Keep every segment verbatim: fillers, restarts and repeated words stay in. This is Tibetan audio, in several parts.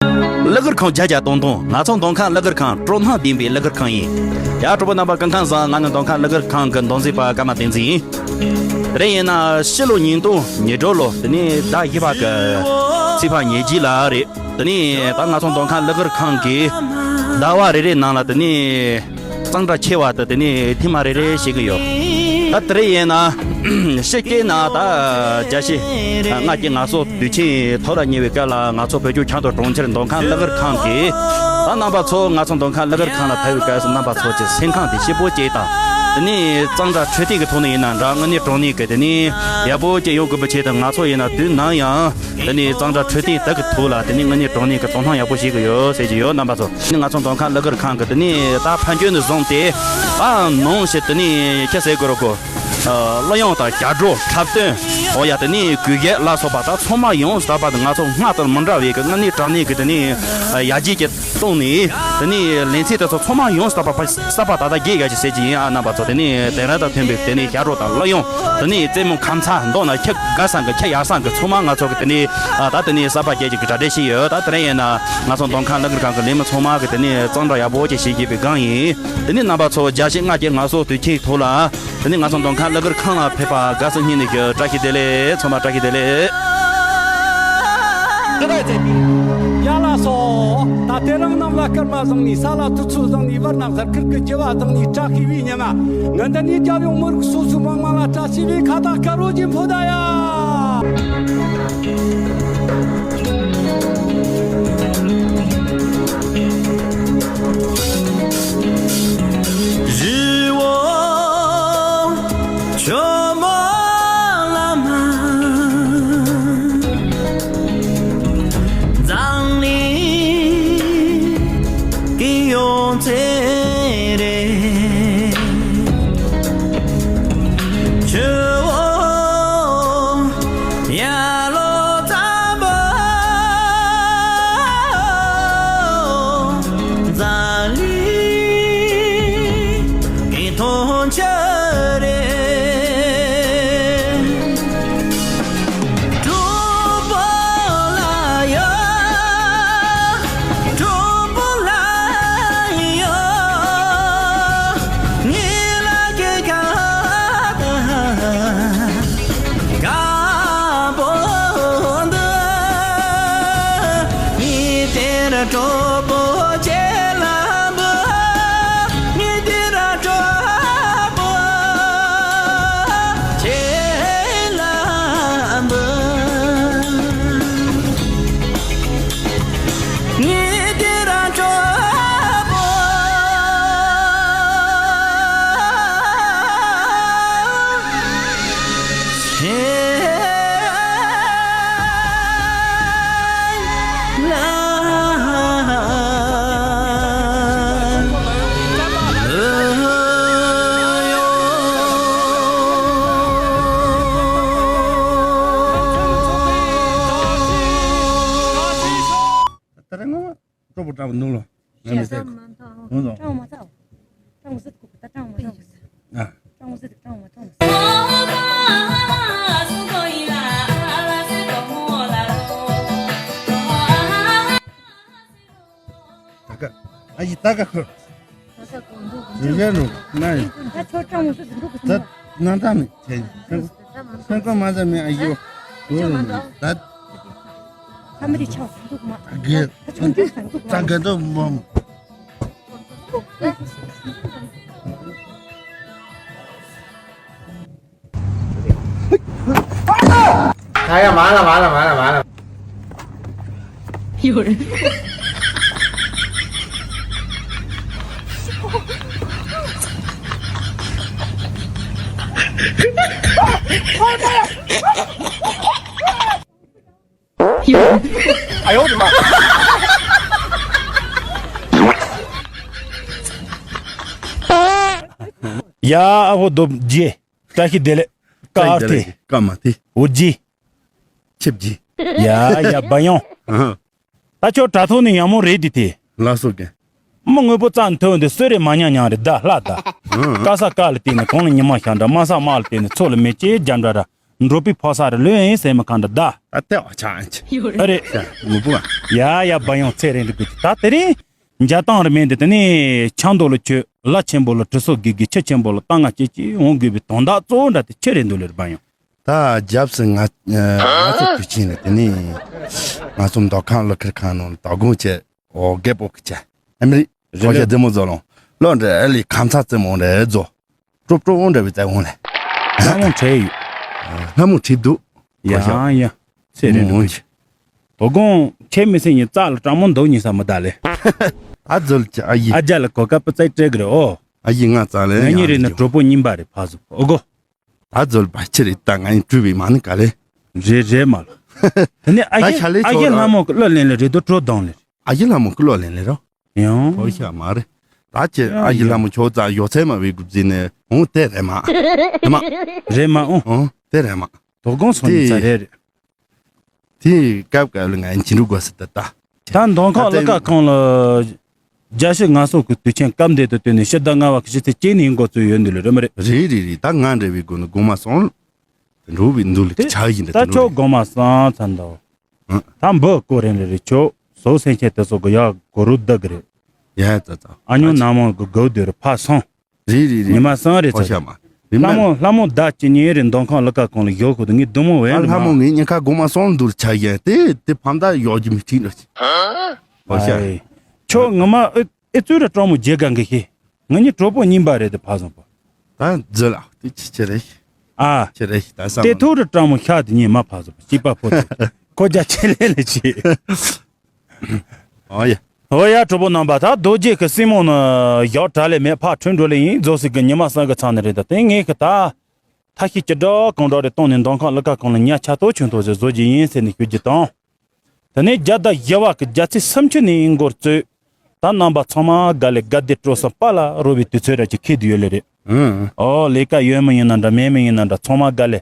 གླུ་གར་ཁང་བརྒྱ་བརྒྱ་སྟོང་སྟོང་། ང་ཚོ་མདོ་ཁམས་གླུ་གར་ཁང་སྤྲོ་སྣང་ལྡན་པའི་གླུ་གར་ཁང་ཡིན། ཡ། གྲོགས་པོ་རྣམ་པ་སྐུ་ཁམས་བཟང་། ང་ནི་མདོ་ཁམས་གླུ་གར་ཁང་གི་མདོ་འཛིན་པ་ཀརྨ་བསྟན་འཛིན་ཡིན། དེ་རིང་ཡིན་ན་ཕྱི་ལོ་ཉིས་སྟོང་ཉི་དྲུག་ལོ་དེ་ནས་ཟླ་བཞི་པ་གི་ཚེས་པ་ཉེར་བཞི་ལ་རེད། དེ་ནས་ད་ང་ཚོ་མདོ་ཁམས་གླུ་གར་ཁང་གི་ཟླ་བ་རེ་རེའི་ནང་ལ་དེ་ནས་གཙང་སྦྲ་ཆེ་བ་དེ་དེ་ནས་ཐེངས་མ་རེ་རེ་བྱེད་ཀྱི་ཡོད། ད་དེ་རིང་ཡིན་ན་ཕྱི་རྒྱལ་ན་ད་བརྒྱ་ཆ་ལྔ་བརྒྱ་ང་ཚོ་དུས་ཆེན་ཐོག་ར་ཉེ་བའི་སྐབས་ལ་ང་ཚོ་བོད་ལྗོངས་ཁྱད་དུ་གྲོང་ཁྱེར་མདོ་ཁམས་གླུ་གར་ཁང་གིས་ད་རྣམ་པ་ཚོ་ང་ཚོ་མདོ་ཁམས་གླུ་གར་ཁང་ལ་ཕེབས་པའི་སྐབས་སུ་རྣམ་པ་ཚོ་གྱི་སེམས་ཁམས་དེ་སྐྱིད་པོ་བྱེད་དང་། དེ་ནས་གཙང་སྦྲ་འཕྲོད་བསྟེན་གྱི་ཐོག་ནས་ཡིན་ན་འདྲ། དངོས་གནས་དྲང་གནས་ཀྱི་དེ་ནས་ཡག་པོ་བྱས་ཡོང་དགོས་པའི་ཆེད་དུ་ང་ཚོ་ཡིན་ན་དུས་ནམ་ཡང་དེ་ནས་གཙང་སྦྲ་འཕྲོད་བསྟེན་དག་གི་ཐོག་ལ་དེ་ནས་དངོས་གནས་དྲང་གནས་ཀྱི་དོ་སྣང་ཡག་པོ་བྱེད་ཀྱི་ཡོད་ཟེར་གྱི་ཡོད། རྣམ་པ་ཚོ་ནི་ང་ཚོ་མདོ་ཁམས་གླུ་གར་ཁང་གི་དེ་ནས་ད་ཕན་ཆོད་ནས་བཟུང་སྟེ་ཨ་ནང་བཞིན་དེ་ནས་ཁྱེད་ཟེར་དགོས་རོགས་གོ། གླུ་དབྱངས་དང་རྒྱ་སྒྲོག་འཁྲབ་སྟོན། འོ་ཡ། དེ་ནས་གུས་ཞབས་ལ་སོགས་པ་ད་ཚང་མ་ཡོངས་སུ་དག་པ་དེ་ང་ཚོ་སྔར་ལྟར་མི་འདྲ་བའི་གི་དངོས་གནས་དྲང་གནས་ཀྱི་དེ་ནས་ཡར་རྒྱས་ཀྱི་གཏོང་ནས་དེ་ནས་ལེ་ཚན་དེ་ཚོ་ཚང་མ་ཡོངས་སུ་དག་པ་གསར་པ་ད་ལྟ་རྒྱས་ཡག་ཅིག་ཟེར་གྱི་ཡིན་ཨ། རྣམ་པ་ཚོ་དེ་ནས་དེང་རབས་དང་མཐུན་པའི་དེ་ནས་ཞབས་བྲོ་དང་གླུ་དབྱངས། དེ་ནས་རྩེད་མོ་ཁ་མཚར་མདོར་ན་ཁྱི་དགའ་ས་གི་ཁྱི་ཡག་ས་གི་ཚང་མ་ང་ཚོ་གི་དེ་ནས་ཨ་ད་དེ་ནས་གསར་པ་རྒྱས་ཀྱི་གྲ་སྒྲིག་བྱས་ཡོད། ད་དེ་རིང་ཡིན་ན་ང་ཚོ་མདོ་ཁམས་གླུ་གར་ཁང་གི་ལས་མི་ཚང་མ་གི་དེ་ནས་གཙང་སྦྲ་ཡག་པོ་ཅིག་བྱེད་དགོས་པའི་སྒང་ཡིན། དེ་ནས་རྣམ་པ་ཚོ་བརྒྱ་ཆ་ལྔ་བརྒྱ་ང་ཚོ་དུས་ཆེན་ཐོག་ལ། དེ་ནས་ང་ཚོ་མདོ་ཁམས་གླུ་གར་ཁང་ལ་ཕེབས་པ་དགའ་བསུ་སྙིང་ནས་ཞུ། བཀྲ་ཤིས་བདེ་ལེགས། ཚང་མ་བཀྲ་ཤིས་བདེ་ལེགས། ཡ་ལགས་སོ། ད་དེ་རིང་གནམ་ལ་སྐར་མ་བཟང་ནི། ས་ལ་དུས་ཚོད་བཟང་ནི། བར་ན་གཟའ་སྐར་གྱི་བྱེ་བ་བཟང་ནི། བཀྲ་ཤིས་པའི་ཉི་མ། ང་འདི་ནས་རྒྱལ་ཡོངས་མི་རིགས་སོ་སོའི་མི་དམངས་ལ་བཀྲ་ཤིས་པའི་ཁ་བཏགས་དཀར་པོ་ཅིག་ཕུལ་ད་ཡ། རི་བོ་ཇོ་མོ་བླ་མ་འཛམ་གླིང་གི་ཡོན་ཚད་རེད། ཇོ་བོ་ཡ་ལོ་ཙམ་པོ་འཛམ་གླིང་གི་མཐོང་ཆོས་རེད། གྲོགས་པོ་ལ་ཡ། གྲོགས་པོ་ལ་ཡ། ངའི་ལ་སྐྱེས་ཁ་ད། དཀར་པོ་འདི། ངའི་དེར་གྲོགས་པོ་ཆེ་ལ་འབུལ། ངའི་དེར་གྲོགས་པོ་ཆེ་ལ་འབུལ། ངའི་དེར་གྲོགས་པོ་ཆེ་ལ་འབུལ། ད་རེས་ངོ་། སྤྲོ་པོ་འདྲ་པོ་འདུག་ལོ། ང་མི་ཟེར། ཧུང་སོང་། སྤྲང་མ་ཚ། སྤྲང་ཟེར་གོ་ད་སྤྲང་མ་སྤྲང་ཟེར། ཨ། སྤྲང་ཟེར་སྤྲང་མ་སྤྲང་ཟེར། ད་ག་ཨ་ཡི་ད་ག་ཁོ། ད་ག་གོ་འདུག་གོ་འདུག་ཡ་རུ་ན་ཡི། ད་ཁྱོད་སྤྲང་མ་ཟེར་འདུག་གོ་ད་ན་ད་མི་ཚེ་ཡི། སེམས་ཁོ་མ་ཟ་མི་ཨ་ཡོ། ད་ཁ་མི་རི་ཆགས་འདུག་མ། ད་ཆུང་ཆུང་ཟ་འདུག་མ། ད་ག་དོ་མོ་མོ། ད་ཡ་མ་ལ་མ་ལ་མ་ལ་མ་ལ། ཡོད་རེད། ཡོད། ཨ་ཡོ་དེ་མ། ཡ་ཨ་ཕོ་རྡོ་རྗེ། བཀྲ་ཤིས་བདེ་ལེགས། ཀ་ཨར་ཐི། ཀ་མ་ཐི། འོ་ཇི། ཆིབ་ཇི། ཡ་ཡ་བ་ཡོང་། ཨ། ད་ཁྱོད་དྲ་ཐོག་ནས་ཡག་མོ་རེད་དེ་དེ། ལགས་སོ་རྒན། མི་དངོས་པོ་རྩ་མཐོན་འདི་གསོད་རེ་མ་ཉག་ཉག་རེད་ད་ལྷ་ད། ཨ། ཀ་ས་ཀ་ལ་བལྟས་ནས་གང་ལ་ཉི་མ་ཤར་འདྲ། མ་ས་མ་ལ་བལྟས་ནས་མཚོ་ལ་མེ་ལྕེ་རྒྱབ་འདྲ་ར། འགྲོ་པའི་ཕོ་གསར་ལོས་ཡིན་ཟེར་མི་གང་འདྲ་ད། ད་ལྟ་བ་ཆ་ཨ་ཅི། ཨ་རེད། ངུ་བུ་ཨ། ཡ་ཡ་བ་ཡང་ཚེ་རིང་འདི་དགོས་ཀྱི་ད་དེ་རིང་། འཇའ་དང་རི་མེད་འདི་དེ་ནས་ཆང་རྡོ་ལ་ཁྱོད་ལ་ཆེན་པོ་ལ་དྲི་སོ་དགོས་ཀྱི་ཁྱི་ཆེན་པོ་ལ་ཏང་ང་སྐྱེས་ཀྱི་འོང་དགོས་པའི་དོན་དག་གཙོ་བོ་འདྲ་དེ་ཁྱི་རེད་འདུག་ལེར་བ་ཡང་། ད་རྒྱབ་སུ་ང་ང་ཚོ་དུས་ཆེན་ལ་དེ་ནས་ང་ཚོ་མདོ་ཁམས་གླུ་ཁར་ཁང་ནང་ལ་དོ་དགོང་བྱས་འོ་རྒད་པོ་གི་བྱས་ཨ་མི་རི་རེད་ཁོ་ཤ་ལེ། རྫི་མོ་བཟོ་ལོང་བློ་འདྲ་ཨ་ལི་ཁམ་ཚ་རྩེ་མོ་འདྲ་བཟོ། ཀྲོབ་ཀྲོབ་འདྲ་བའི་རྩེ་འོང་ལེ། ལྷ་མོ་བྲེས་ཡོད། ལྷ་མོ་བྲེས་འདུག་ཡང་ཡང་། ཚེ་རིང་འདུག་གི། དོ་དགོང་ཁྱེད་མི་སེམས་ཉིན་རྩ་ལ་སྤྲང་མོ་འདུག་ཉིན་ས་མི་ད་ལེ། ཨ་ཛོལ་གྱི་ཨ་ཡི། ཨ་རྒྱ་ལ་གོ་སྐབས་པུ་རྩེ་སྤྲད་གི་རེད་ཨོ། ཨ་ཡི་ང་རྩ་ལེ། ང་གཉིས་རེད་ན་གྲོགས་པོ་རྙིང་པ་རེད་ཕ་ཟུ་ཨོ་གོ། ད་ཛོལ་བ་ཆི་རེད་ད་ང་ཡིན་སྤྲུལ་བའི་མ་ནི་ག་ལེ། རེད་རེད་མ་ལ། དེ་ནས་ཨ་ད་ཡི་ཆ་ལེ་ཨ་ཡི་ཆོག་ལྷ་མོ་གི་གླུ་ལེན་ལེ་རེད་དོ་གྲོ་གདོང་ལེ། ཨ་ཡི་ལྷ་མོ་གི་གླུ་ལེན་ལེ་རོ། ཡང་། ཕོ་ཤ་མ་རེད། ད་ཅི་ཡང་ཨ་ཡི་ལྷ་མོ་ཆོག་ཙ་ཡོ་ཚད་མ་བའི་གུབ་ཟིན་ནས་འོང་དེ་རེད་མ། རེད་མ། རེད་མ་འོང་། འོང་དེ་རེད་མ། དོ་དགོང་སོང་ནས་ཙ་རེད་རེད། དེ་སྐབས་སྐབས་ལ་ང་ཡིན་ཅི་འགྲོ་དགོས་སི་ད་ད། ད་མདོ་ཁམས་གླུ་ཁ་ཁང་ལ། རྒྱལ་སྤྱི་ང་སོགས་ཀྱི་དུས་ཆེན་སྐབས་འདི་དུ་བསྟུན་ནས་ཕྱི་ཟླ་ལྔ་བ་གི་ཕྱི་ཚེས་གཅིག་ནས་འགོ་བཙུགས་ཡོད་འདུག་ལེ་རེད་མ་རེད། རེད་རེད་རེད་ད་ང་འདྲ་བའི་སྒོ་ནས་དགོང་མ་སོང་། འགྲོ་བའི་འདུག་ལེ་དེ་ཆགས་ཡིན་ད་ད་ཁྱོད་དགོང་མ་སང་ཚ་འདའོ། ཨ། ད་འབུ་སྐོར་རན་རེ་རེ་ཁྱོད་སོ་སེང་ཆེན་དེ་ཚོ་གི་ཡག་གོ་རུ་བདག་གི་རེད། ཡ་ཙ་ཙ། ཨ་ཉོ་ན་མོ་གི་གོ་དེ་རུ་ཕ་སོང་། རེད་རེད་རེད། ཉི་མ་སང་རེད་ཧོ་ཤ་ཙ། མ། རེད་ལྷ་མ། མོ་ལྷ་མོ་ཟླ་གཅིག་ཉིན་རེ་མདོ་ཁམས་གླུ་ཁ་ཁང་ལ་ཡོག་ཁུ་དུ་ངས་དུ་མོ་བས་ཨ་ལྷ་མོ་ངས་ཉིན་ཁ་དགོང་མ་སོང་འདུག་ཆ་ཡན་དེ་དེ་ཕམ་ད་ཡོག་གི་མི་ཁྲིད་འདྲ་ཅི། ཧོ་ཤ། ཨའི། ཁྱོད་ངི་མ་ཨེ་ཨེ་ཙུ་ར་གྲོགས་མོ་རྗེ་གང་གི་ཤེས། ང་གཉིས་གྲོགས་པོ་རྙིང་པ་རེད་དེ་ཕ་སོང་པ། ད་འཛུལ་ལ་དེ་ཅི་ཅི་རེད། ཨ། ཅི་རེད་ད་བསམ་དེ་ལ། ཐུག་ར་གྲོགས་མོ་ཤ་དེ་ཉིན་མ་ཕ་སོང་པ་སྐྱིད་པ་ཕོ་དེ་ཁོ་རྒྱ་ཆེ་ལེ་ལེ་ཅི། ཨོ་ཡ། ཨོ་ཡ་གྲོགས་པོ་རྣམ་པ་ད་རྡོ་རྗེ་གི་སྲིང་མོ་ནི་ཡག་དྲག་ལེ་མེད་ཕ་ཁྲོན་འགྲོ་ལེ་ཡིན་རྫོགས་སྲིད་གི་ཉི་མ་སང་གི་ཚང་ནི་རེད་ད་དེ་ངས་གི་ད། ཐ་ཤི་ཅི་འདྲ་གང་འདྲ་རེ་བཏང་ནས་མདོ་ཁམས་གླུ་ཁ་ཁང་ལ་ཉ་ཆ་ཏོ་ཆུང་ཏོ་ཞིག་བཟོ་རྒྱུ་ཡིན་ཟེར་ནས་ཞུ་རྒྱུ་དང་། དེ་ནས་རྒྱ་ཟླ་བཞི་བ་གི་རྒྱ་ཚེས་སུམ་ཅུ་ནས་འགོར་རྩོད། ད་རྣམ་པ་ཚང་མ་དགའ་ལེ་དགའ་བདེ་སྤྲོ་བསམ་པ་ལ་རོལ་བའི་དུས་ཚོད་ར་ཅིག་ཁེལ་དུ་ཡོད་ལེ་རེད། ཨང་། ཨོ་ལས་ཀ་ཡོད་མི་ཡིན་ན་འདྲ་མེད་མི་ཡིན་ན་འདྲ་ཚང་མ་དགའ་ལེ།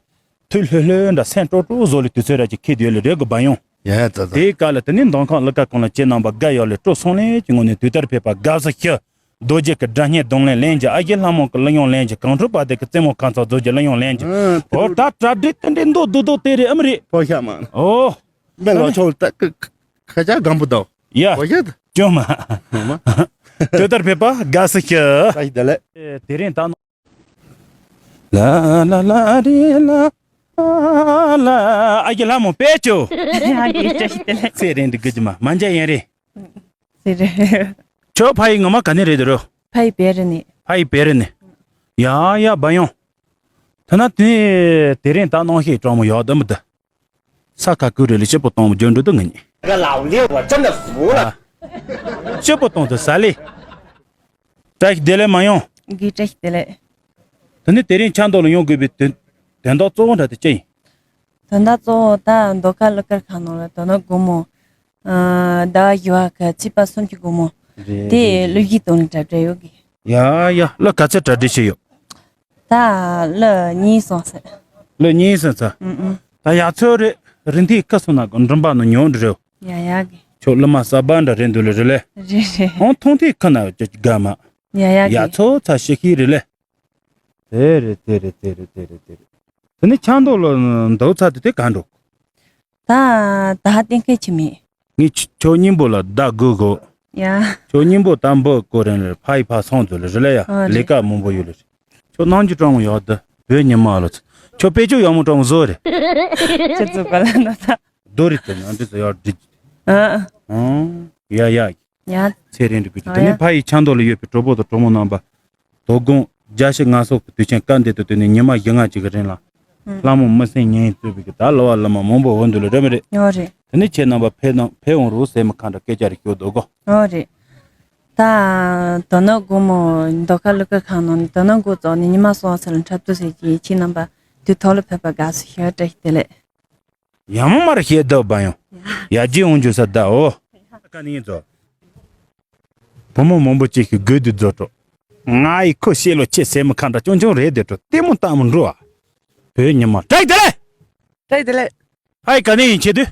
ཐུགས་ལྷོད་ལྷོད་འདྲ་སེམས་སྤྲོ་སྤྲོ་བཟོ་ལེ་དུས་ཚོད་ར་ཅིག་ཁེལ་དུ་ཡོད་ལེ་རེད་གི་བ་ཡོང་། ཡ་ཡ་ཙ་ཙ། དེའི་སྐབས་ལ་དེ་ནས་མདོ་ཁམས་གླུ་ཁ་ཁང་ལ་ཁྱེད་རྣམ་པ་དགའ་ཡོད་ལེ་སྤྲོ་སོང་ལེ་གི་ངོ་ནས་དུས་ལྟར་ཕེབས་པ་དགའ་བསུ་ཞུ། རྡོ་རྗེ་གི་སྒྲ་སྙན་རྡུང་ལེན་ལེན་གྱི་ཨ་ཡེ་ལྷ་མོ་གི་གླུ་དབྱངས་ལེན་གྱི་གངས་ཁྲོད་པ་དེ་གི་རྩེད་མོ་ཁ་མཚར་མཛོད་ཀྱི་གླུ་དབྱངས་ལེན་གྱི་ཨ། ཨོ་ད་གྲ་སྒྲིག་དེ་འདྲའི་མདོག་མདོག་མདོག་དེ་རེད་ཨམ་རེད། ཕོ་ཤ་མ། ཨོ། མེ་ལོ་ཆོག་ད་ཁ་ཆ་སྒམ་པོ་དོ། ཡ། ཕོ་ཤ་ད། ཅོ་མ། མ། དེ་ལྟར་ཕེབས་པ་དགའ་བསུ་ཞུ། ད་ཡི་ད་ལེ། དེ་རིང་ད་ནོ། ལ་ལ་ལ་རི་ལ། ལ་ལ། ཨ་ཡེ་ལྷ་མོ་པེ་ཅོ། ཨ་ཡེ་བཀྲ་ཤིས་བདེ་ལེགས། ཚེ་རིང་འདི་དགོས་ཀྱི་མ་མ་འཇའ་ཡན་རེད། ཟེར་རེད། ཁྱོད་ཕ་ཡི་ངོ་མ་ག་ནས་རེད་དེ་རོ། ཕ་ཡི་བེ་རི་ནས། ཕ་ཡི་བེ་རི་ནས། ཡ་ཡ་བ་ཡོང་། ཐ་ན་དེ་དེ་རིང་ད་གནང་ཤེས་གྲོགས་མོ་ཡག་དུ་མི་འདུག་ས་ཁ་ཀུ་རེ་ལི་ཤི་པོ་གཏོང་བ་རྒྱུ་འགྲོ་དུ་ངེས་ཉེ། ཤི་པོ་གཏོང་དུ་ས་ལེ། བཀྲ་ཤིས་བདེ་ལེགས་མ་ཡོང་། གི་བཀྲ་ཤིས་བདེ་ལེགས། དེ་ནི་དེ་རིང་ཆ་མདོ་ལ་ཡོང་དགོས་པའི་དོན་དོན་དག་གཙོ་བོ་འདྲ་དེ་ཅི་ཡིན། དོན་དག་གཙོ་བོ་ད་མདོ་ཁ་གླུ་གར་ཁང་ནང་ལ་དོ་ནོ་དགོང་མོ། ཟླ་བ་བཞི་བ་གི་ཚེས་པ་སུམ་ཅུ་དགོང་མོ། རེད་དེ་རེད་གླུ་གཞས་དང་ལ་གྲ་སྒྲིག་ཡོད་གི། ཡ་ཡ་གླུ་ག་ཚད་གྲ་སྒྲིག་བྱས་ཡོད། ད་གླུ་གཉིས་སོང་ཟེར། གླུ་གཉིས་སོང་ཟེར། ཨུ་ཨུ། ད་ཡ་ཚོད་རེད་རིན་ཐིག་ཁ་སོང་ན་གི་མགྲིན་པ་ནི་ཉོ་འདྲི་རེད། ཡ་ཡ་གི། ཁྱོད་གླུ་མ་གསར་པ་འདྲ་རེད་འདུག་ལེ་རེད་ལེ། རེད་རེད། ཨང་ཐུང་ཐིག་ཁ་ན་ཅི་དགའ་མ། ཡ་ཡ་གི། ཡ་ཚོད་ཚ་ཤི་ཤི་རེད་ལེ། དེ་རེད་དེ་རེད་དེ་རེད་དེ་རེད་དེ་རེད། དེ་ནི་ཆང་འདོག་ལ་འདོག་ཚ་དེ་དེ་ག་འགྲོ། ད་ད་གཏན་འཁེལ་ཅི་མེད། ངས་ཁྱོད་སྙིང་པོ་ལ་བདག་དགོས་གོ། ཡ། ཁྱོད་སྙིང་པོ་དམ་པོ་གོ་རན་ལེ་ཕ་ཡི་ཕ་སོང་ཚོ་ལེ་རེད་ལེ་ཡ། ཨ་རེད། ལས་ཀ་མང་པོ་ཡོད་ལེ། ཁྱོད་ནང་གི་གྲོང་ཡག་ཏུ་བོད་ཉི་མ་ལ་ཚོ། ཁྱོད་དཔེ་ཆོས་ཡག་མོ་གྲོང་བཟོ་རེད། ཁྱེད་ཚོ་ག་ལ་ན་ད། རྡོ་རིགས་དེ་ནང་འདྲི་ཚོ་ཡག་འདྲི། ཨ། ཨང་། ཡ་ཡ། ཡ། ཚེ་རིང་འདྲི་གུ་ཅི་ཨ་དེ་ནི་ཡ། ཕ་ཡི་ཆང་འདོག་ལ་ཡོད་པའི་གྲོགས་པོ་དང་གྲོགས་མོ་རྣམ་པ། དོ་དགོང་རྒྱལ་སྤྱི་ང་སོགས་ཀྱི་དུས་ཆེན་སྐབས་འདི་དུ་དུས་ནས་ཉི་མ་བཞི་ལྔ་ཅིག་གི་རིང་ལ། ཨང་། ལྷ་མོ་མི་སེང་ཉིན་གཙོས་པའི་གི་ད་ལོ་བ་ལོ་མ་མང་པོ་འོང་འདུག་ལ་རེད་མི་རེད། ཡོད་རེད། དེ་ནས་ཁྱེད་རྣམ་པ་ཕེབས་དང་ཕེབས་འོང་རོགས་ཟེར་མི་ཁ་འདྲ་སྐད་ཆ་རེ་ཤོད་འདུག་གོ། ཡོད་རེད། ད་དོ་ནོ་དགོང་མོ་མདོ་ཁ་གླུ་གར་ཁང་ནང་ནས་དོ་ནོ་འགོ་བཙུགས་ནས་ཉི་མ་སོང་ཚར་ལ་འཁྲབ་སྟོན་ཟེར་གྱི་ཁྱེད་རྣམ་པ་དུས་ཐོག་ལ་ཕེབས་པ་དགའ་བསུ་ཞུ་བཀྲ་ཤིས་བདེ་ལེགས། ཡ་མ་མར་ཤེས་ལྡབ་བ་ཡང་། ཡ་རྗེ་འོང་རྒྱུ་ས་ད་འོ། ཀ་ནི་ཡིན་ཚོ། བུ་མོ་མང་པོ་ཅིག་གིས་དགོད་དུ་རྫོགས་འགྲོ། ང་ཡི་ཁོ་ཤེས་ལོ་ཆེ་སེ་མི་ཁ་འདྲ་ཅུང་ཅུང་རེད་དེ་འགྲོ་ལྟད་མོ་ལྟ་མི་འགྲོ་ཨ། བོད་ཉི་མ་བཀྲ་ཤིས་བདེ་ལེགས། བཀྲ་ཤིས་བདེ་ལེགས། ཧའི་ཀ་ནི་ཡིན་ཆེ་དུས།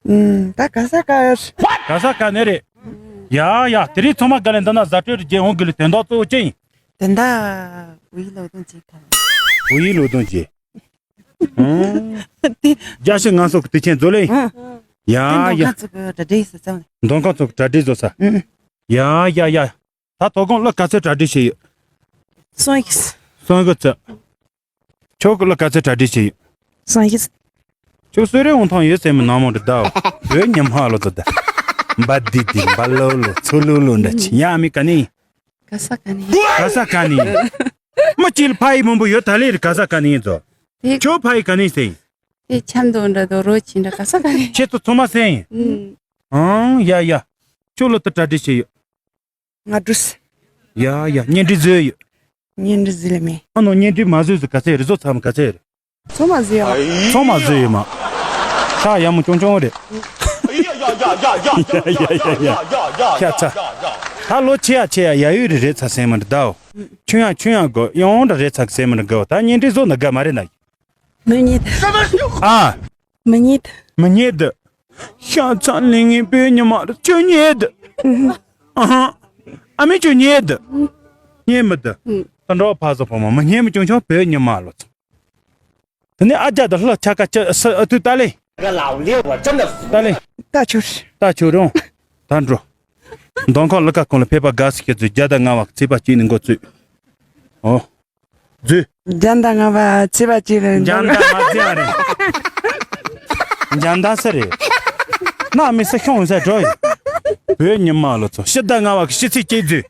ཨུམ་ད་ག་ས་ག་ཡོད། ག་ས་ག་ནས་རེད། ཡ་ཡ་དེ་རིང་ཚང་མ་ག་ལེ་འདི་ན་བཟའ་སྤྲོད་རེ་རྒྱལ་འོང་གི་ལེ་དོན་དག་གཙོ་བོ་ཅི་ཡིན། དོན་དག་བོད་ཡིག་སློབ་སྟོན་བྱེད་ག་བོད་ཡིག་སློབ་སྟོན་བྱེད། ཨང་། དེ། བརྒྱ་བཞི་ལྔ་སོགས་ཀྱི་དུས་ཆེན་བཟོ་ལེ། ཨང་། ཡ་ཡ། མདོ་ཁམས་ཚོ་གི་གྲ་སྒྲིག་ཟེར་ཙམ། མདོ་ཁམས་ཚོ་གི་གྲ་སྒྲིག་བཟོ་ས། ཨང་། ཡ་ཡ་ཡ། ད་དོ་དགོང་གླུ་ག་ཚོད་གྲ་སྒྲིག་བྱས་ཡོད། སོང་གི། སོང་གི་ཚོད། ཁྱོད་ཀྱི་གླུ་ག་ཚོད་གྲ་སྒྲིག་བྱས་ཡོད། སངས་རྒྱས། ཁྱོད་གསོལ་རས་འོང་ཐང་ཡོད་ཟེར་མི་ནང་མོ་འདྲི་ད། བོད་ཉི་མ་ལོ་ཚོ་ད། འབའ་དི་དི་འབའ་ལོ་ལོ་ཚུ་ལུ་ལུ་འདྲ་ཆི་ཡ་མི་ག་ནི། ག་ས་ག་ནི། ག་ས་ག་ནི། མི་གཅིག་ལ་ཕ་ཡི་མང་པོ་ཡོད་ད་ལེ་རེད། ག་ས་ག་ནི་ཡིན་ཚོ། དེ། ཁྱོད་ཕ་ཡི་ག་ནི་ཟེར་ཡིན། དེ་ཆམ་དུ་འདྲ་དོ་རོ་ཆི་འདྲ་ག་ས་ག་ནི། ཁྱེད་ཚོ་ཚང་མ་ཟེར་ཡིན། ཨུམ། ཨང་ཡ་ཡ། ཁྱོད་ལོ་ད་གྲ་སྒྲིག་བྱས་ཡོད། ང་འགྲོས། ཡ་ཡ་བརྙན་འཕྲིན་བཟོས་ཡོད། བརྙན་འཕྲིན་བཟོས་ལ་མེད། ཨ་ནོ་བརྙན་འཕྲིན་མ་བཟོས་ཟེར་ག་ཚད་རེད། བཟོ་ཚར་མ་ག་ཚད་རེད། ཚང་མ་བཟོས་ཡོད། ཚང་མ་བཟོས་ཡོད་མ། ཤ་ཡ་མོ་ཅུང་ཅུང་རེད། ཡ་ཡ་ཡ། ཤ་ཚ། ད་ལོ་ཆེ་ཡ་ཆེ་ཡ་ཡ་ཡུ་རེ་རེད་ཚ་སེམས་མ་འདྲ་དའོ། ཆུང་ཡ་ཆུང་ཡ་གོ་ཡོང་འདྲ་རེད་ཚ་སེམས་མ་འདྲ་གོ། ད་བརྙན་འཕྲིན་བཟོ་ན་དགའ་མ་རེད་ན། མི་ཉེས། ཨ། མི་ཉེས། མི་ཉེས་དུ། ཤ་ཚ་ལིང་ངེ་བོད་ཉི་མ་རུ་ཆོས་ཉེས་དུ། ཨ་ཧ། ཨ་མི་ཆོས་ཉེས་དུ། ཉེས་མི་དུ། ད་འགྲོ་ཕ་ཟོ་ཕོ་མ་མི་ཉེས་མི་ཅུང་ཆུང་བོད་ཉི་མ་ལོ་ཚོ། དེ་ནས་ཨ་ཅག་དུ་ལྷ་ཆ་ཀ་ཅི་ས་ཨ་ཐུ་ཏ་ལེ། ཏ་ལེ། ཏ་ཆུར། ཏ་ཆུ་རོང་། ད་འགྲོ། མདོ་ཁམས་གླུ་ཁ་ཁང་ལ་ཕེབས་པ་དགའ་སི་ཁྱེད་ཚོས་བརྒྱ་དང་ལྔ་བ་ཚེས་པ་གཅིག་ནས་འགོ་བཙུགས། ཨོ། བརྒྱ་དང་ལྔ་པ་ཚེས་པ་གཅིག་ལ་འགྲོ། འཇམ་དང་ང་ཚེ་རེད། འཇམ་དང་སུ་རེད། ན་མི་སུ་ཤོང་ཟེར་འགྲོ་ཡི། བོད་ཉི་མ་ལོ་ཚོ་ཕྱི་ཟླ་ལྔ་པ་གི་ཕྱི་ཚེས་གཅིག་བརྫུས།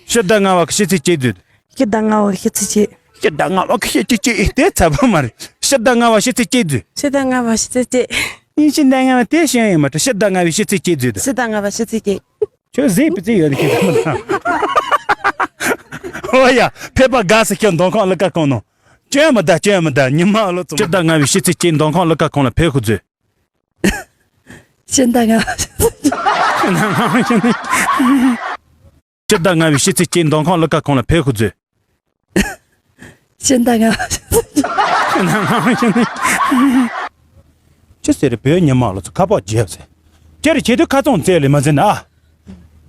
ཕྱི་ཟླ་ལྔ་པ་གི་ཕྱི་ཚེས་གཅིག་བརྫུས། ཕྱི་ཟླ་ལྔ་པ་གི་ཕྱི་ཚེས་གཅིག་ཕྱི་ཟླ་ལྔ་པ་གི་ཕྱི་ཚེས་གཅིག་དེ་ཚ་པོ་མ་རེད། ཕྱི་ཟླ་ལྔ་པ་ཕྱི་ཚེས་གཅིག་བརྫུས། ཕྱི་ཟླ་ལྔ་པ་ཕྱི་ཚེས་གཅིག་ཡིན་ཕྱི་ཟླ་ལྔ་པ་དེ་ཤེས་ཡོད་མ་རེད། ཕྱི་ཟླ་ལྔ་པའི་ཕྱི་ཚེས་གཅིག་བརྫུས་དང་། ཕྱི་ཟླ་ལྔ་པ་ཕྱི་ཚེས་གཅིག་ཁྱོད་ཟས་པི་ཙི་ཡོད་ནི་ཁྱོད་ཚོ་མི་ལ། ཨོ་ཡ། ཕེབས་པ་དགའ་སི་ཁྱོད་མདོ་ཁམས་གླུ་ཁ་ཁང་ནང་། སྐྱོན་མི་གདའ་སྐྱོན་མི་གདའ་ཉི་མ་ལོ་ཚོ། ཕྱི་ཟླ་ལྔ་པའི་ཕྱི་ཚེས་གཅིག་མདོ་ཁམས་གླུ་ཁ་ཁང་ལ་ཕེབས་ཤོག་མཛོད། ཕྱི་ཟླ་ལྔ་པ་ཕྱི་ཚེས་གཅིག་ཕྱི་ཟླ་ལྔ་པའི་ཕྱི་ཚེས་གཅིག་མདོ་ཁམས་གླུ་ཁ་ཁང་ལ་ཕེབས་ཤོག་མཛོད། ཕྱི་ཟླ་ལྔ་པ་ཕྱི་ཚེས་གཅིག་ཅི་ཟེར་བོད་ཉི་མ་ལོ་ཚོ་ཁ་པར་བརྗེས་ཟེར། ཅི་རེད་བྱེད་དུས་ཁ་ཚོང་བཙལ་ལེ་མ་ཟེར་ན་ཨ།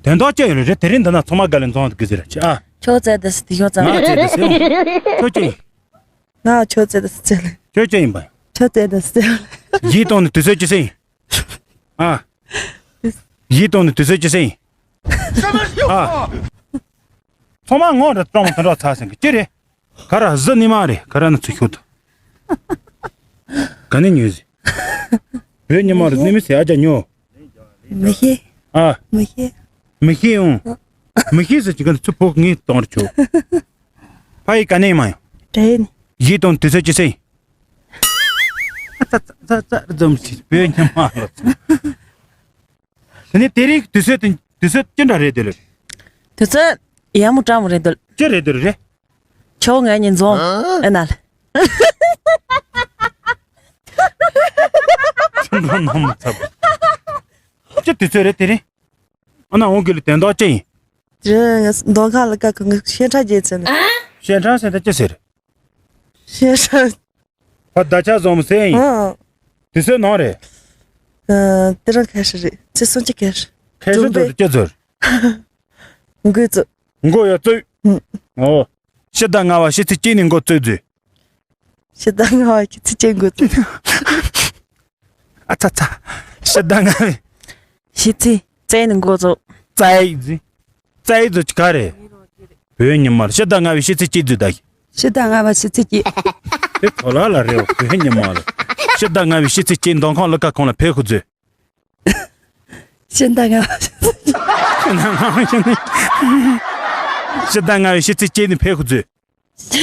དོན་དག་ཅི་ཡོད་རེད། དེ་རིང་འདི་ན་ཚང་མ་དགའ་ལེ་འཛོམས་འདུག་གི་ཟེར་ཅི་ཨ། ཁྱོད་བཙལ་དུ་སི་དེ་ཁྱོད་ང་བཙལ་བཙལ་དུ་སི་ཁྱོད་ཅི་ཡིན། ང་ཁྱོད་བཙལ་དུ་སི་བཙལ་ལེ། ཁྱོད་ཅི་ཡིན་པ། ཁྱོད་བཙལ་དུ་སི་བཙལ་ལེ། ཡིད་གཏོང་ནས་དུས་ཚོད་ཅི་ཟེར་ཡིན། ཨ། ཡིད་གཏོང་ནས་དུས་ཚོད་ཅི་ཟེར་ཡིན། ཨ། ཚང་མ་ངོ་ར་སྤྲང་མོ་དུ་འགྲོ་ཚ་ཟེར་གི་ཅི་རེད། ག་ར་གཟི་ནི་མ་རེད། ག་ར་ན་ཚུ་ཤོད་དུ། ག་ནས་ཉོས་ཟིན། བོད་ཉི་མ་རུ་ནི་མི་ཟེར་ཨ་ཅག་ཉོ། མི་ཤེས། ཨ། མི་ཤེས། མི་ཤེས་འོང་། མི་ཤེས་ཟེར་གྱི་ག་ཚུ་ཕོག་ངས་གཏོང་ར་ཆོག་ཕ་ཡི་ག་ནས་མ་ཡོང་། དྲན། ཡིད་གཏོང་དུས་ཚོད་ཅི་ཟེར་ཡིན། ཙ་ཙ་ཙ་ཙ་རྫོམ་ཞིག་བོད་ཉི་མ་ལོ་ཚོ། དེ་ནས་དེ་རིང་དུས་ཚོད་དེ་དུས་ཚོད་ཅི་འདྲ་རེད་དེ་ལོ། དུས་ཚོད་ཡ་མོ་ཀྲ་མོ་རེད་དེ་ལོ། ཅི་རེད་དེ་ལོ་རེད། ཁྱོད་ངའི་ཉིན་རྫོང་ཨེ་ན་ལ། ཁྱོད་འགྲོ་ནང་མི་ཚབ། ཅི་དུས་ཚོད་རེད་དེ་རིང་། ཨ་ན་འོང་གི་ལ་དན་དག་ཅི་ཡིན། དེ་རིང་མདོ་ཁམས་ལ་ཀ་ཁོ་ངའི་ཤན་ཁྲ་རྒྱལ་ཚན། ཤན་ཁྲ་ཟེར་ད་ཅི་ཟེར། ཤན་ཁྲ། ཕ་ད་ཆ་བཟང་མོ་སེ་ཡིན། ཨང་། དུས་ཚོད་ནང་རེད། ཨ། དེ་རིང་ཁ་ཤས་རེད། ཚེས་སུམ་ཅུ་ཁ་ཤས། ཁ་ཤས་ཚོ་དུ་སྐྱོ་ཚོར། འགོ་བཙུགས། འགོ་ཡ་བཙུགས། ཨང་། ཨོ། ཕྱི་ཟླ་ལྔ་བ་ཕྱི་ཚེས་གཅིག་ནས་འགོ་བཙུགས་རྫུས། ཕྱི་ཟླ་ལྔ་བ་ཕྱི་ཚེས་གཅིག་འགོ་བཙུགས། ཨ་ཚ་ཚ། ཕྱི་ཟླ་ལྔ་བའི། ཕྱི་ཚེས་བཙལ་ནས་འགོ་བཙུགས། བཙལ་ཟིན། བཙལ་ཟིན་ག་རེད། བོད་ཉི་མར་ཕྱི་ཟླ་ལྔ་བའི་ཕྱི་ཚེས་གཅིག་བརྫུས་ད། ཕྱི་ཟླ་ལྔ་བ་ཕྱི་ཚེས་གཅིག་དེ་ཐོ་ལ་ལ་རེད་བོད་ཉི་མ་ལ། ཕྱི་ཟླ་ལྔ་བའི་ཕྱི་ཚེས་གཅིག་མདོ་ཁམས་གླུ་ཁ་ཁང་ལ་ཕེབས་ཤོག་མཛོད། ཕྱི་ཟླ་ལྔ་བ་ཕྱི་ཚེས་གཅིག་ཕྱི་ཟླ་ལྔ་བའི་ཕྱི་ཚེས་གཅིག་ནས་ཕེབས་ཤོག་མཛོད།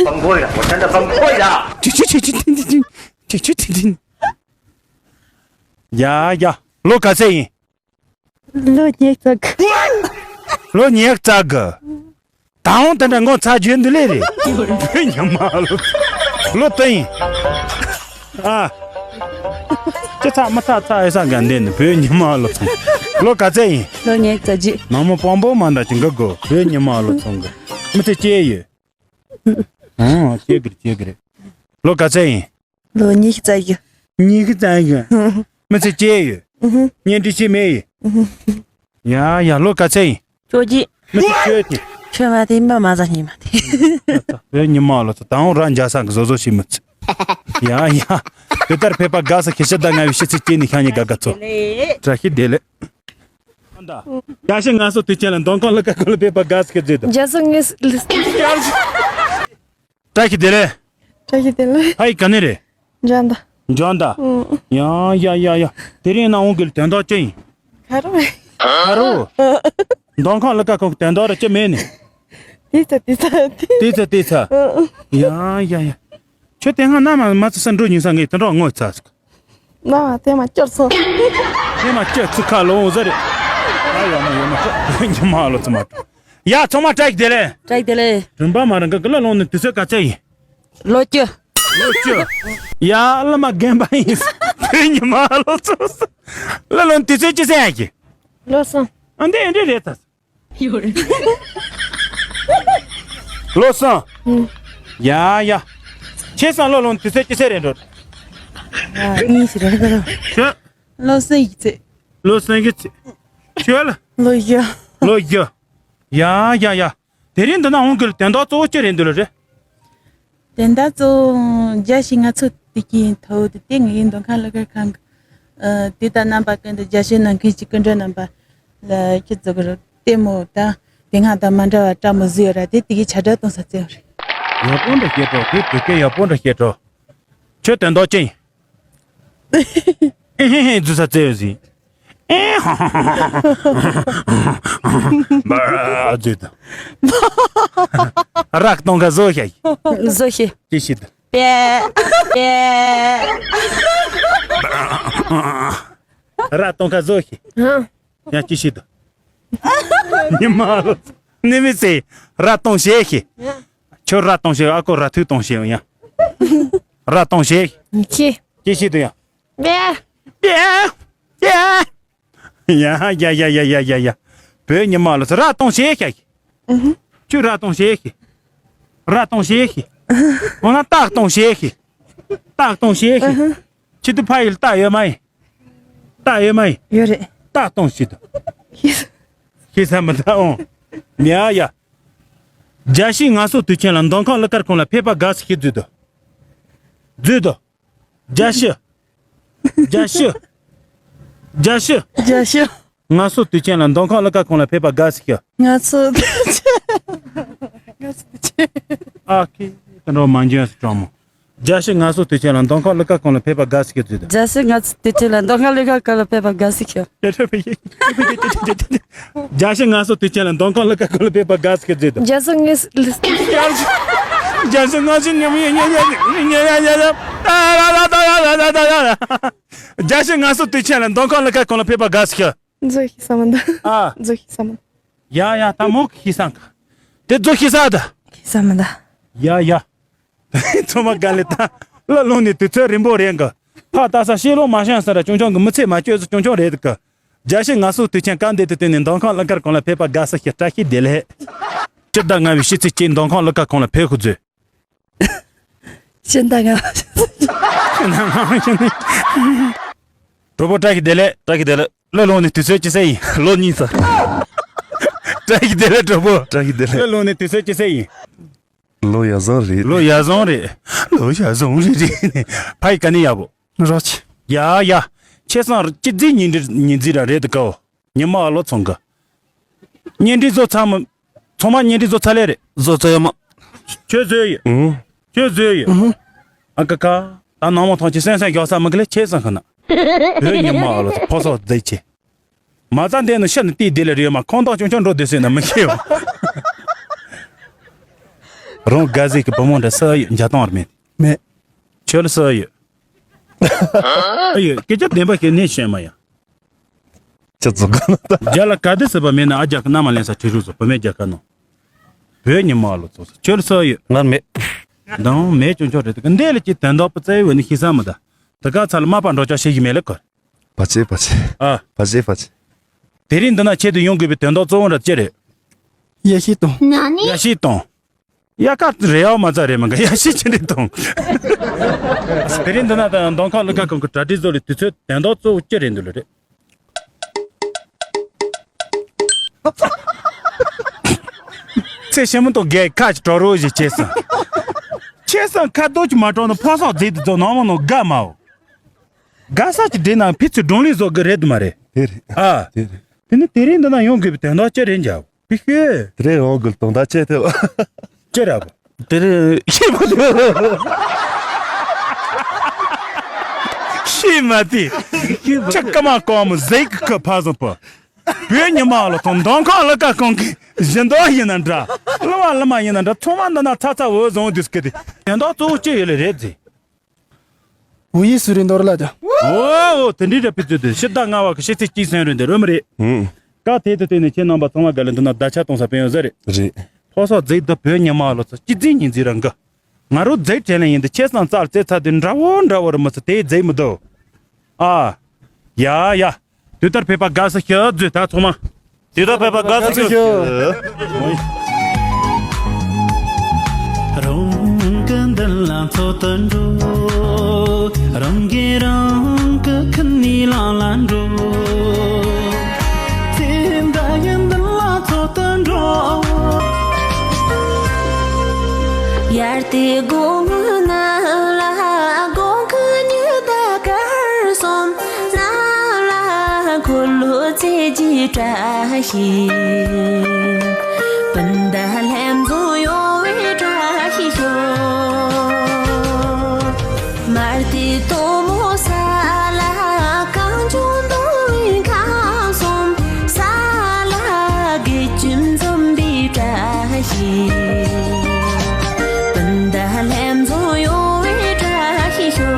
崩溃了，我真的崩溃了。 ཁྱི་ཁྱི་ཁྱི་ཁྱི་ཁྱི་ཁྱི་ཁྱི་ཁྱི་ཁྱི། ཡ་ཡ། ལོ་ག་ཚད་ཡིན། ལོ་ཉི་ཤུ་རྩ་དགུ། ལོ་ཉི་ཤུ་རྩ་དགུ། ད་འོང་དེ་འདྲ་ངོ་ཚ་རྒྱུ་འདི་ལས་རེད། བོད་ཉི་མ་ལོ། ལོ་དུ་ཡིན། ཨ། ཅི་ཚ་མི་ཚ་ཚ་ཨེ་ས་ག་འདི་ནི་བོད་ཉི་མ་ལོ་ཚང་། ལོ་ག་ཚད་ཡིན། ལོ་ཉི་ཤུ་རྩ་བརྒྱད། ནང་མོ་སྤོང་པོ་མ་འདྲ་ཅིག་འགི་དགོ་བོད་ཉི་མ་ལོ་ཚང་གི། མི་ཚེ་སྐྱེལ་ཡོད། ཨང་། སྐྱེལ་གི་རེད་སྐྱེལ་གི་རེད། ལོ་ག་ཚད་ཡིན། ལོ་ཉི་ཤུ་རྩ་བཞི། ཉི་ཤུ་རྩ་བཞི། མི་ཚེ་སྐྱེལ་ཡོད། ཨུ་ཧུ། གཉེན་སྒྲིག་བྱས་མེད་ཡིན། ཨུ་ཧུ། ཡ་ཡ་ལོ་ག་ཚད་ཡིན། བཅོ་བརྒྱད། མི་ཚེ་སྐྱེལ་ཏེ། ཁྱོད་མ་དེ་མ་མ་ཟ་ཉི་མ་དེ། བོད་ཉི་མ་ལོ་ཚོ་དང་ར་འཇའ་ས་གི་བཟོ་བཟོ་ཞིག་མི་ཚེ། ཡ་ཡ། དེ་ལྟར་ཕེབས་པ་དགའ་ས་ཁྱེད་ཤི་ད་ང་བའི་ཤི་ཚེ་སྐྱེས་ནི་ཤ་ཉེ་དགའ་དགའ་ཚོ། བཀྲ་ཤིས་བདེ་ལེགས། ད། བཀྲ་ཤིས་ང་སོ་དུས་ཆེན་ལ་འདོན་ཁང་ལ་ཀ་ཀོ་ལ་ཕེབས་པ་དགའ་ས་ཁྱེད་ཚེ་དང་། རྒྱ་སོ་ངེས། བཀྲ་ཤིས་བདེ་ལེགས། བཀྲ་ཤིས་བདེ་ལེགས། ཕ་ཡི་ག་ནས་རེད། འཇོན་ད། འཇོན་ད། ཨུ། ཡ་ཡ་ཡ་ཡ། དེ་རིང་ནང་འོང་གི་དོན་དག་ཅི་ཡིན། ཁ་རོ། ཁ་རོ། འདོན་ཁང་ལ་ཀ་ཁོང་གི་དོན་དག་ར་ཅི་མེད་ནི། དེ་ཚ་དེ་ཚ་དེ། དེ་ཚ་དེ་ཚ། ཨུ། ཡ་ཡ་ཡ། ཁྱོད་དེ་སྔ་ན་མ་མ་ཚ་ས་འགྲོ་ཉིན་ས་ངས་དེ་འདྲ་ངོ་ཚ་ཟིག་ན་མ་དེ་མ་སྐྱོར་སོང་། དེ་མ་སྐྱོར་ཚུགས་ཁ་ལོང་ཟེར། ཨ་ཡོ་མ་ཡོ་མ་ཉི་མ་ལོ་ཚ་མ་ཏོ། ཡ་ཚང་མ་བཀྲ་ཤིས་བདེ་ལེགས། བཀྲ་ཤིས་བདེ་ལེགས། རིམ་པ་མ་རང་གི་ལ་ལོང་ནི་དུས་ཚོད་ག་ཚད་ཡིན། ལོ་བཅུ། ལོ་བཅུ། ཡ་བླ་མ་རྒན་པ་ཡིན། བོད་ཉི་མ་ལོ་ཚོ། ལ་ལོང་དུས་ཚོད་ཅི་ཟེར་ཡ་གི། ལོ་གསུམ། ཨ་འདི་འདི་རེད་ད། ཡོད་རེད། ལོ་གསུམ། ཨུ། ཡ་ཡ། ཁྱེད་སང་ལོ་ལོང་དུས་ཚོད་ཅི་ཟེར་རེད་འགྲོ། ཡ་གཉིས་ཤིག་རེད་ད། ཁྱོད། ལོ་གསུམ་ཡིན་ཚེ། ལོ་གསུམ་གི་ཚེ། ཁྱོད་ལ། ལོ་བཞི། ལོ་བཞི། ཡ་ཡ་ཡ། དེ་རིང་འདི་ན་འོང་གི་དོན་དག་གཙོ་བོ་ཅི་རེད་འདི་ལ་རེད། དོན་དག་གཙོ་བོ་རྒྱལ་སྤྱི་ང་ཚོ་དེ་གའི་ཐོག་དེ་དེ་ངའི་འདོན་ཁང་གླུ་གར་ཁང་གི། ཨ། དེ་ད་རྣམ་པ་ཀུན་ཏུ་རྒྱལ་སྤྱི་ནང་ཁུལ་གྱི་སྐུ་མགྲོན་རྣམ་པ་ལ་ཁྱེད་ཚོ་གི་ལྟད་མོ་དང་དེ་སྔ་དང་མ་འདྲ་བ་འདྲ་མོ་བཟོས་ཡོད་ར། དེ་དེ་གའི་ཆ་འདྲ་གཏོང་ས་བཙལ་བ་རེད། ཡག་པོ་འདྲ་བཤད་འགྲོ། དེ་བོད་སྐད་ཡག་པོ་འདྲ་བཤད་འགྲོ། ཁྱོད་དོན་དག་ཅི་ཡིན། ཨེ་ཧེ་ཧེ་འཛུལ་ས་བཙལ་ཡོད་ཟིན། ཨེ་ཧ་ཧ་ཧ་ཧ། འཛུལ་དང་། རག་གཏོང་ག་བཟོ་ཤ་ཡི། བཟོ་ཤེས། ཅི་ཤེས་དང་། པེ། པེ། རག་གཏོང་ག་བཟོ་ཤེས། ཡང་ཅི་ཤེས་དང་། ཉི་མ་ལོ། ནི་མི་ཚེ། རག་གཏོང་ཤེས་ཤེས། ཁྱོད་ར་གཏོང་ཞེས། ཨ་ཁོ་ར་ཐུག་གཏོང་ཞེས་ཡང་། ར་གཏོང་ཞེས། ཁྱེད། ཅི་ཞིག་ཏུ་ཡང་། པེ། པེ། པེ། ཡ་ཡ་ཡ། བོད་ཉི་མ་ལ་ར་གཏོང་ཞེས་ཤག་ཨུ་ཧུ། ཁྱོད་ར་གཏོང་ཞེས་ཤི། ར་གཏོང་ཞེས་ཤི། འོ་ན་སྟག་གཏོང་ཞེས་ཤི། སྟག་གཏོང་ཞེས་ཤི། ཨུ་ཧུ། ཁྱེད་དུ་ཕ་ཡིལ་སྟག་ཡོད་མ་ཡིན། སྟག་ཡོད་མ་ཡིན། ཡོད་རེད། སྟག་གཏོང་ཞེས་དུ། ཤི། ཤི་ས་མི་ད་འོང་། ཡ་ཡ། རྒྱལ་སྤྱིའི་ངལ་གསོ་དུས་ཆེན་ལ་མདོ་ཁམས་གླུ་གར་ཁང་ལ་ཕེབས་པ་དགའ་བསུ་ཞུ་རྒྱུ་དུ། རྒྱུ་དུ། རྒྱལ་སྤྱི། རྒྱལ་སྤྱི། རྒྱལ་སྤྱི། རྒྱལ་སྤྱི། ངལ་གསོ་དུས་ཆེན་ལ་མདོ་ཁམས་གླུ་གར་ཁང་ལ་ཕེབས་པ་དགའ་བསུ་ཞུ། ངལ་གསོ་དུས་ཆེན། ངལ་གསོ་དུས་ཆེན། ཨ་ཁེ། དེ་འགྲོ་མ་འཇོན་སུ་གྲོང་མོ། རྒྱལ་སྤྱིའི་ངལ་གསོ་དུས་ཆེན་ལ་མདོ་ཁམས་གླུ་གར་ཁང་ལ་ཕེབས་པ་དགའ་བསུ་ཞུ་རྒྱུ་དུ། རྒྱལ་སྤྱིའི་ངལ་གསོ་དུས་ཆེན་ལ་མདོ་ཁམས་གླུ་གར་ཁང་ལ་ཕེབས་པ་དགའ་བསུ་ཞུ། རྒྱལ་སྤྱིའི་ངལ་གསོ་དུས་ཆེན་ལ་མདོ་ཁམས་གླུ་གར་ཁང་ལ་ཕེབས་པ་དགའ་བསུ་ཞུ་རྒྱུ་དུ། རྒྱལ་སྤྱིའི་ངལ་གསོ། རྒྱལ་སྤྱིའི་ངལ་གསོ་ཉམས་ཡེ་ཉེ་ཉེ་ཉེ་ཉེ་ཉེ་ཉེ། རྒྱལ་སྤྱིའི་ངལ་གསོ་དུས་ཆེན་ལ་མདོ་ཁམས་གླུ་གར་ཁང་ལ་ཕེབས་པ་དགའ་བསུ་ཞུ། རྫོགས་ཤི་ས་མ་འདུག་ཨ། རྫོགས་ཤི་ས་མ་འདུག་ཡ་ཡ། ད་མོ་ཤི་སང་ག་དེ་རྫོགས་ཤི་ས་ད། ཤི་ས་མ་འདུག་ཡ་ཡ། ཚང་མ་དགའ་ལེ་ད། ལ་ལོང་ནི་དུས་ཚོད་རིང་པོ་རེད་གི། ཕ་ད་ས་ཤེས་ལོ་མ་ཤང་ས་ར་ཆུང་ཆུང་གི་མི་ཚེ་མ་བཅོས་སུ་ཆུང་ཆུང་རེད་གི། རྒྱལ་སྤྱིའི་ངལ་གསོ་དུས་ཆེན་སྐབས་འདི་དུ་བསྟུན་ནས་མདོ་ཁམས་གླུ་གར་ཁང་ལ་ཕེབས་པ་དགའ་བསུ་ཞུ། བཀྲ་ཤིས་བདེ་ལེགས། སྤྱིར་བདག་ང་བའི་ཤི་ཚེ་གཅིག་མདོ་ཁམས་གླུ་གར་ཁང་ལ་ཕེབས་ཤོག་མཛོད། སྤྱིར་བདག་ང་བའི་ཤི་ཚེ་གཅིག་གྲོགས་པོ་བཀྲ་ཤིས་བདེ་ལེགས། བཀྲ་ཤིས་བདེ་ལེགས། ལ་ལོང་ནི་དུས་ཚོད་ཅི་ཟེར་ཡིན། ལོ་གཉིས་ས། བཀྲ་ཤིས་བདེ་ལེགས་གྲོགས་པོ། བཀྲ་ཤིས་བདེ་ལེགས། ལ་ལོང་ནི་དུས་ཚོད་ཅི་ཟེར་ཡིན། ལོ་ཡ་བཟང་རེད། ལོ་ཡ་བཟང་རེད། ལོ་ཡ་བཟང་རེད་རེད། ཕ་ཡི་ག་ནས་ཡག་པོ། རོགས་ཆེ། ཡ་ཡ། ཁྱེད་སང་ཅི་རྫི་ཉིན་འདྲི་ཉིན་རྫི་ར་རེད་དུ་ཀའོ། ཉི་མ་ཨ་ལོ་ཚོང་གི། གཉེན་སྒྲིག་བཟོ་ཚར་མ། ཚང་མ་གཉེན་སྒྲིག་བཟོ་ཚར་ལེ་རེད། བཟོ་ཚར་ཡོད་མ། ཁྱོད་བཟོས་ཡོད། ཨུ། ཁྱོད་བཟོས་ཡོད། ཨུ། ཨ་ཀ་ཀ། ད་ནང་མ་ཐང་ཆེ་སེང་སེང་རྒྱག་ས་མི་གི་ལེ་ཁྱེད་སང་ཁ་ན། བོད་ཉི་མ་ཨ་ལོ་ཕོ་སོགས་བསྡད་ཆེ། མ་རྩ་འདས་ནི་ཤི་ནི་དེའི་དེ་ལ་རེད་མ་ཁོང་དང་ཅུང་ཅུང་འགྲོ་བསྡད་སྲིད་ན་མི་ཤེས་བ། རང་དགའ་ཟིག་གི་བུ་མོ་འདྲ་ས་ཡོད་འཇའ་དང་ར་མེད། མེད། ཁྱོད་ལ་ས་ཡོད། ཨ་ཡོད་སྐད་ཆ་བདེན་པ་ཞིག་ནས་བཤད་མ་ཡ། ཁྱེད་ཚོ་ག་ན་ད། རྒྱ་ལ་ག་དུས་སྲིད་པ་མེད་ན་ཨ་རྒྱ་གི་མནའ་མ་ལེན་ས་ཁྲི་རུ་བཟོ་བུད་མེད་རྒྱལ་ཁབ་ནང་། བོད་ཉི་མ་ལོ་ཚོ་ཁྱོད་ལ་ས་ཡོད། ང་མེད། མདང་མེད་ཅུང་ཅུང་རེད་དུ་འདས་ལ་ཅི་དོན་དག་པ་བཙལ་བས་ནི་ཤེས་ས་མི་ད། ད་ག་ཚ་ལ་མ་པ་འགྲོ་ཅག་ཤེས་ཀྱི་མེད་ལ་གོ། བ་ཆེ་བ་ཆེ། ཨ། བ་ཆེ་བ་ཆེ། དེ་རིང་འདི་ན་ཆེད་དུ་ཡོང་དགོས་པའི་དོན་དག་གཙོ་བོ་འདྲ་ཅི་རེད། ཡ་ཤི་དང་། ཡ་ཤི་དང་། ཡ་ཀ་རེ་བ་མ་ཚ་རེ་མ་ག་ཡ་ཤི་ཅི་འདྲི་དང་། དེ་རིང་འདི་ན་ད་མདོ་ཁམས་གླུ་གར་ཁང་གི་གྲ་སྒྲིག་བཟོ་ལས་དུས་ཚོད་དོན་དག་གཙོ་བོ་ཅི་རེད་འདུག་ལ་རེད། དེ་ཞེ་མི་ཏོག་རྒྱལ་ཁ་ཅིག་གྲོགས་རོགས་ཞིག་བྱས་སོང་། ཁྱེད་སང་ཁ་རྡོ་ཅིག་མ་གྲོགས་ན་ཕོ་སོག་རྫིག་དུ་རྫོགས་ནང་མ་ནང་དགའ་མའོ། དགའ་ས་ཅིག་འདྲེ་ནང་ཕི་ཚུ་སྒྲུང་ལས་བཟོ་གི་རེད་དུ་མ་རེད། དེ་རེད། ཨ། དེ་རེད། དེ་ནི་དེ་རིང་འདི་ན་ཡོང་དགོས་པའི་དོན་དག་ཅི་རེད་འཇགས། ཕི་ཤོད། དེ་རེད། འོང་དགོས་དོན་དག་ཅི་ཐེབས། ཅི་རེད་བ། དེ་རེད། ཤེས་མ་ཐུབ། ཤེས་མ་ཐུབ། ཅི་ཀ་མ་ཀོ་མོ་ཟེག་ཁ་ཕ་བཟང་པོ། བོད་ཉི་མ་ལ་ཐོང་མདོ་ཁམས་ལ་ཀ་ཁོང་གི་བཞི་མདོ་ཡིན་ན་འདྲ། གླུ་བ་གླུ་མ་ཡིན་ན་འདྲ། ཚང་མ་འདི་ན་ཚ་ཚ་འོ་བཟང་འདུག་སྐད་དེ། དོན་དག་གཙོ་བོ་ཅི་ཡོད་ལེ་རེད་ཟེ། 午夜苏林多了的。 ཨོ་ཨོ། དེ་འདྲའི་ར་ཕི་ཚོད་དེ་ཕྱི་ཟླ་ལྔ་བ་གི་ཕྱི་ཚེས་གཅིག་སོན་རེད་འདི་རོལ་མི་རེད། ཧུམ། ཀ་དེ་དུ་བལྟས་ནས་ཁྱེད་རྣམ་པ་ཚང་མ་ག་ལེ་འདི་ན་ད་ཆ་གཏོང་ས་ཕན་ཡོད་ཟེར་རེད། རེད། ཕོ་སོག་རྫིག་འདི་བོད་ཉི་མ་ལོ་ཚོ་སྤྱི་རྫིག་ཉིན་རྫིག་རང་གི། ང་རོ་རྫིག་དྲན་ལེ་ཡིན་འདི་ཁྱེད་སང་ཙར་རྩེ་ཚ་དུས་འདྲ་བོ་འདྲ་བོ་རུ་མི་ཚོ་དེ་རྫིག་མི་འདུག་ཨ། ཡ་ཡ། དུས་ལྟར་ཕེབས་པ་དགའ་བསུ་ཞུ་རྫུས་ད་ཚང་མ། དུས་ལྟར་ཕེབས་པ་དགའ་བསུ་ཞུ། རང་གི་མདུན་ལ་འཚོ་དུ་འགྲོ། རང་གིས་རང་གི་ཁུར་ནས་ལངས་ལ་འགྲོ། ཚེ་འདི་ཡི་མདུན་ལ་འཚོ་དུ་འགྲོ། ཡར་དེ་དགོང་མོ་ནང་ལ་དགོང་ཁ་ཉི་ཟླ་སྐར་གསུམ། ན་ལ་འཁོར་ལོ་ཚེས་བརྒྱའི་བཀྲ་ཤིས། སྤུན་ཟླ་ལྷན་འཛོམས་ཡོང་བའི་བཀྲ་ཤིས་ཤོག་དམར་ཏི་སྟོན་མོ་ས་ལ་གངས་ལྗོངས་འདུ་བའི་ཁམས་གསུམ། ས་ལ་དགེ་ཆོས་འཛོམས་པའི་བཀྲ་ཤིས། སྤུན་ཟླ་ལྷན་འཛོམས་ཡོང་བའི་བཀྲ་ཤིས་ཤོག་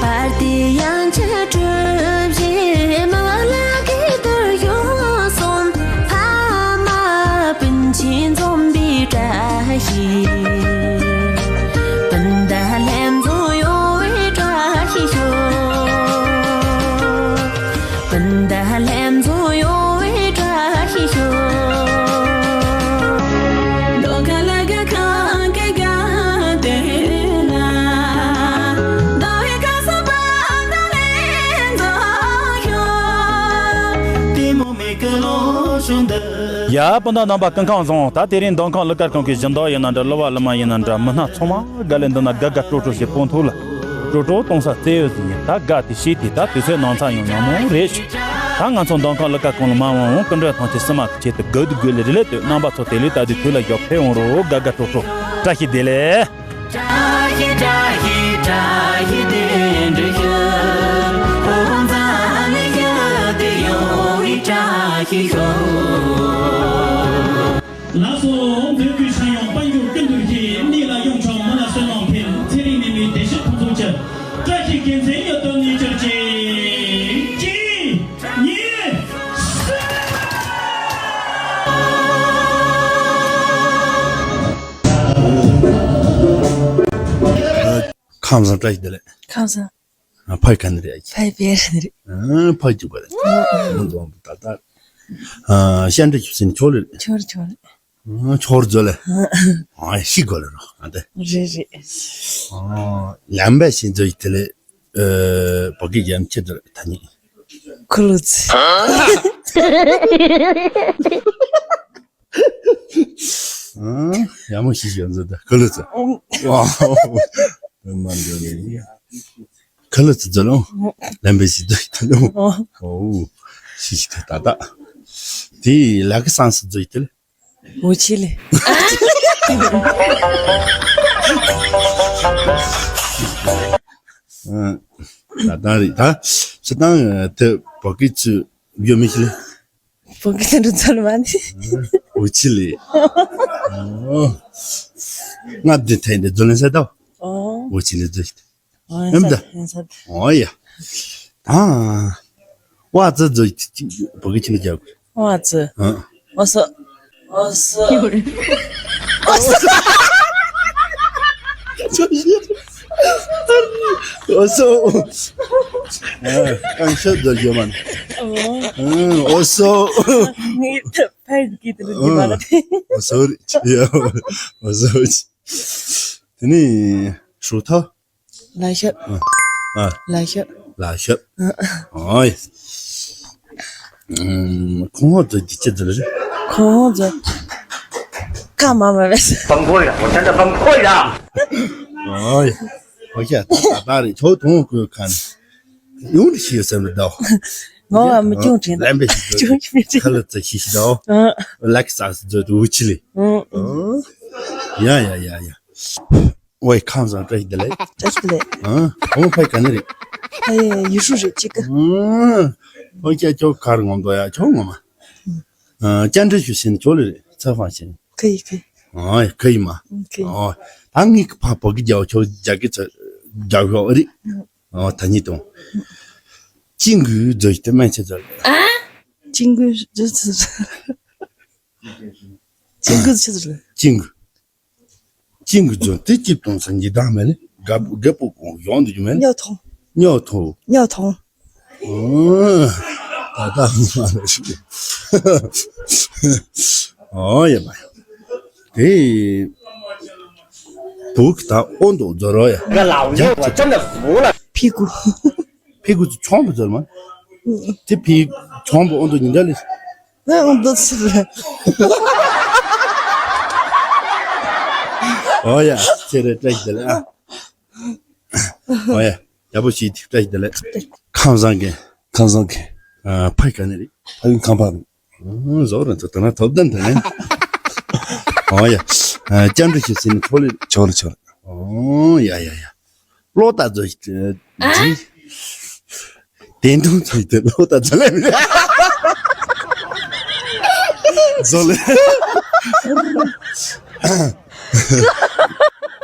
དཔལ་ལྡན་དབྱངས་ཅན་གྲུབ་བཞིའི་མི་ལ་དགེ་འདུན་གཞུང་གསུམ། ཕ་མ་སྤུན་མཆེད་འཛོམས་པའི་བཀྲ་ཤིས། སྤུན་ཟླ་ལྷན་འཛོམས་ཡོང་བའི་བཀྲ་ཤིས་ཤོག་སྤུན་ཟླ་ལྷན་འཛོམས་ཡོང་བའི་བཀྲ་ཤིས་ཤོག་མདོ་ཁམས་ལ་དགའ་ཁམས་ཀྱི་དགའ་སྟོན་ལ། ཟླ་བའི་ཁ་ས་པ་ད་ལེན་འཛོམས་ཤོག་ལྟད་མོ་མིག་གི་ལོ་ཤོག་འདི། ཡ་སྤུན་ཟླ་རྣམ་པ་སྐུ་ཁམས་བཟང་། ད་དེ་རིང་མདོ་ཁམས་གླུ་གར་ཁང་གི་སྦྱིན་བདག་ཡིན་ན་འདྲ། གླུ་བ་གླུ་མ་ཡིན་ན་འདྲ། མི་སྣ་ཚང་མ་དགའ་ལེ་འདི་ན་དགའ་དགའ་སྤྲོ་སྤྲོ་ཞིག་སྤོ་ཐུབ་ལ། སྤྲོ་སྤྲོ་གཏོང་ས་བཙལ་ཡོད་ཟིན་ཡིན། ད་དགའ་དེ་ཤེས་དེ་ད་དུས་ཚོད་ནང་ཚང་ཡོང་ཉམས་མོ་རེད་ཞུ། ད་ང་ཚོ་མདོ་ཁམས་གླུ་གར་ཁང་ལ་མ་འོང་འོང་སྐུ་མགྲོན་ཐང་ཆེན་སི་མ་གི་ཆེད་དུ་དགའ་སྡུག་དགོས་ལེ་རེ་ལེ་ལྟོས། རྣམ་པ་ཚོ་དེ་ལས་ད་དུས་དུས་ལ་ཞོག་ཕེབས་འོང་རོགས། དགའ་དགའ་སྤྲོ་སྤྲོ། བཀྲ་ཤིས་བདེ་ལེགས། བཀྲ་ཤིས་བཀྲ་ཤིས་བཀྲ་ཤིས་བདེ་འགྲོ་ཞུ། ཁོང་ཚང་ནི་ཞུ་དེ་ཡོང་བའི་བཀྲ་ཤིས་ཤོག་ལགས་སོ། བོད་ཀྱི་ཤ་ཡང་དཔལ་འབྱོར་ཀུན་ཏུ་ཤེས། གནས་ལ་ཡོངས་ཆགས་མི་ལ་བསོད་ནམས་འཕེལ། ཚེ་རིང་ནད་མེད་བདེ་གཤེགས་ཕུན་ཚོགས་ཀྱི། བཀྲ་ཤིས་དགེ་མཚན་ཡུན་དུ་གནས་གྱུར་ཅིག་གཅིག་གཉིས་གསུམ། ཁམས་བཟང་། བཀྲ་ཤིས་བདེ་ལེགས། ཁམས་བཟང་། ཨ། ཕ་གི་ག་ནས་རེད། ཨ་ཅེ། ཕ་གི་པེ་ར་ནས་རེད། ཨ། ཕ་གི་ཅིག་པ་རེད། ཨ། ད་ལྟ། ཨ། ཤ་འདྲ་ཞིབ་སིན་ཆོག་ལེ། ཆོག་ཆོག་ཨ། ཆོག་རྫོ་ལེ། ཨ། ཤི་གོ་ལེ་རོ། ཨ། དེ། རེད་རེད། ཨ། ལམ་པ་ཞིག་འཛུལ་ཡི་དེ་ལེ། ཨ། བོད་སྐད་ཡམ་ཆེ་དེ་ད་ནི། ཁུ་ལུ་ཙི། ཨ། ཡ་མོ་ཤི་ཤི་འཛུལ་ད་ཁུ་ལུ་ཙི། ཨོ། ཝའོ། མ་འདོད་ནི། ཁུ་ལུ་ཙི་འཛུལ་ལོ། ལམ་པ་ཞིག་འཛུལ་ཡི་དེ་ལོ། ཨོ། ཨོ། ཤི་ཤི་དེ་ད་ད། དེ་ལ་གི་སང་སི་འཛུལ་ཡི་དེ་ལེ། འོ་ཆི་ལེ། ད་ད་རེད་ད། སི་ཏང་དེ་བོད་སྐད་ཚུ་ཡོད་མི་ཤི་ལེ། བོད་སྐད་དུ་འཛོལ་མ་ནི། འོ་ཆི་ལེ། ང་འདི་ཐད་འདི་འཛོལ་ལེན་ས་ད། འོ་ཆི་ལེ་འཛོལ། ཨེམ་ད། ཨོ་ཡ། ད། ཝ་ཙི་ཙི་བོད་སྐད་ཅི་ནས་རྒྱག་དགོས། ཝ་ཙི། ཨ། ཨོ་སོ། ཨོ་སོ། ཨོ་སོ། ཨོ་སོ། ཨ། གང་ཤ་ཟ་རྒྱུ་མ། ཨོ། ཨོ་སོ། ངས་ད་ཕ་གི་དེ་འདྲ་འདི་མ་ལ། ཨོ་སོ་རི། ཡ། ཨོ་སོ། དེ་ནས་ཧྲུའུ་ཐོ། ལ་ཤ། ཨ། ལ་ཤ། ལ་ཤ། ཨ། ཨོ་ཡ། ཨམ། ཁོང་ཧོ་ཙི་ཅི་ཅི་ཙི་རེད། ཨོ་ཛ། ཀ་མ་མ་བས། 崩溃了，我真的崩溃了。 ཨོ་ཡ། ཨོ་ཡ། ད་ད་རེད། ཁྱོད་དོང་བཀོད་མཁན། ཡོང་རེ་ཤི་ཡོད་སེམས་རེད་དོ། ངོ་བ་མི་ཅུང་དྲན། ལན་པའི་ཤི་ཅུང་ཞིག་མི་དྲན། ཁ་ལ་ཙི་ཤི་ཤི་དོ། ཨ། ལག་ས་སི་ཛོ་དུ་ཆི་ལི། ཨ། ཡ་ཡ་ཡ་ཡ། ཝེ་ཁམས་བཟང་། བཀྲ་ཤིས་བདེ་ལེགས། བཀྲ་ཤིས་བདེ་ལེགས། ཨ། ཁོང་ཕ་ག་ནས་རེད། ཕ་ཡི་ཡུས་ཧྲུའུ་རེད། ཅི་ག་ཨ། ཨོ་ཁྱེད་ཁྱོད་གར་ངོམ་དོ་ཡ། ཁྱོད་ངོ་མ། ཨ། བཅར་འདྲི་ཞུ་ཤེས་ནི་ཁྱོད་ལ་རེད། ཚ་ཧྥང་ཤེས། ཁ་ཡི་ཁ་ཡི། ཨ། ཁ་ཡི་མ། ཁ་ཡི། ཨ། ད་ངས་ཕ་བོད་སྐད་རྒྱག་ཁྱོད་རྒྱ་སྐད་ཚ་རྒྱག་ཤོག་རེད། ཨ། ད་ཉིད་དང་། ཅིང་གུ་ཛོ་ཡི་དེ་མན་ཆད་ཛོ། ཨ། ཅིང་གུ་ཛོ་ཅིང་གུ་ཆི་ཛོ། ཅིང་གུ། ཅིང་གི་རྫོང་དེ་སྐྱིད་གཏོང་ས་འཇིག་དང་མེད་ལེ། རྒད་རྒད་པོ་གོང་ཡོང་འདུག་མེད་ལེ། ཉོ་ཐོང་། ཉོ་ཐོང་། ཉོ་ཐོང་། ཨོ། ད་ད་མ་ལ་ཞིག་ཨོ་ཡ་མ་ཡ། དེ་བུག་ད་ཨོ་འདུག་རྫོ་རོ་ཡ། 这个老肉我真的服了。 ཕི་གུ། ཕི་གུ་ཆོང་བུ་རྫོ་རོ་མ། དེ་ཕི་ཆོང་བུ་ཨོ་འདུག་ཉིན་འདྲ་ལེ། ཨོ་འདུག་ཚུལ་རེད། ཨོ་ཡ། ཁྱེད་རེད། བཀྲ་ཤིས་བདེ་ལེགས་ཨ། ཨོ་ཡ། ཡག་པོ་ཞིག་ཐིག་བཀྲ་ཤིས་བདེ་ལེགས། ཁམས་བཟང་གི། ཁམས་བཟང་གི། ཨ། ཕ་ག་ནས་རེད། ཕ་ཡུལ་ཁམས་པ་རེད། ཨོ་བཟོ་རེད། ད་ན་ཐོབ་ལྡན་དེ་ནས། ཨོ་ཡ། ཨ། བཅར་འདྲི་ཞུ་ཟིན་ནས་ཆོག་ལེ། ཆོག་ལེ་ཆོག་ལེ། ཨོ་ཡ་ཡ་ཡ། ལོ་ད་ཛོ་ཡི་ཛི། དེ་འདུག་ཚོ་ཡི་དེ་ལོ་ད་ཛོ་ལེ་མི་ཛོ་ལེ།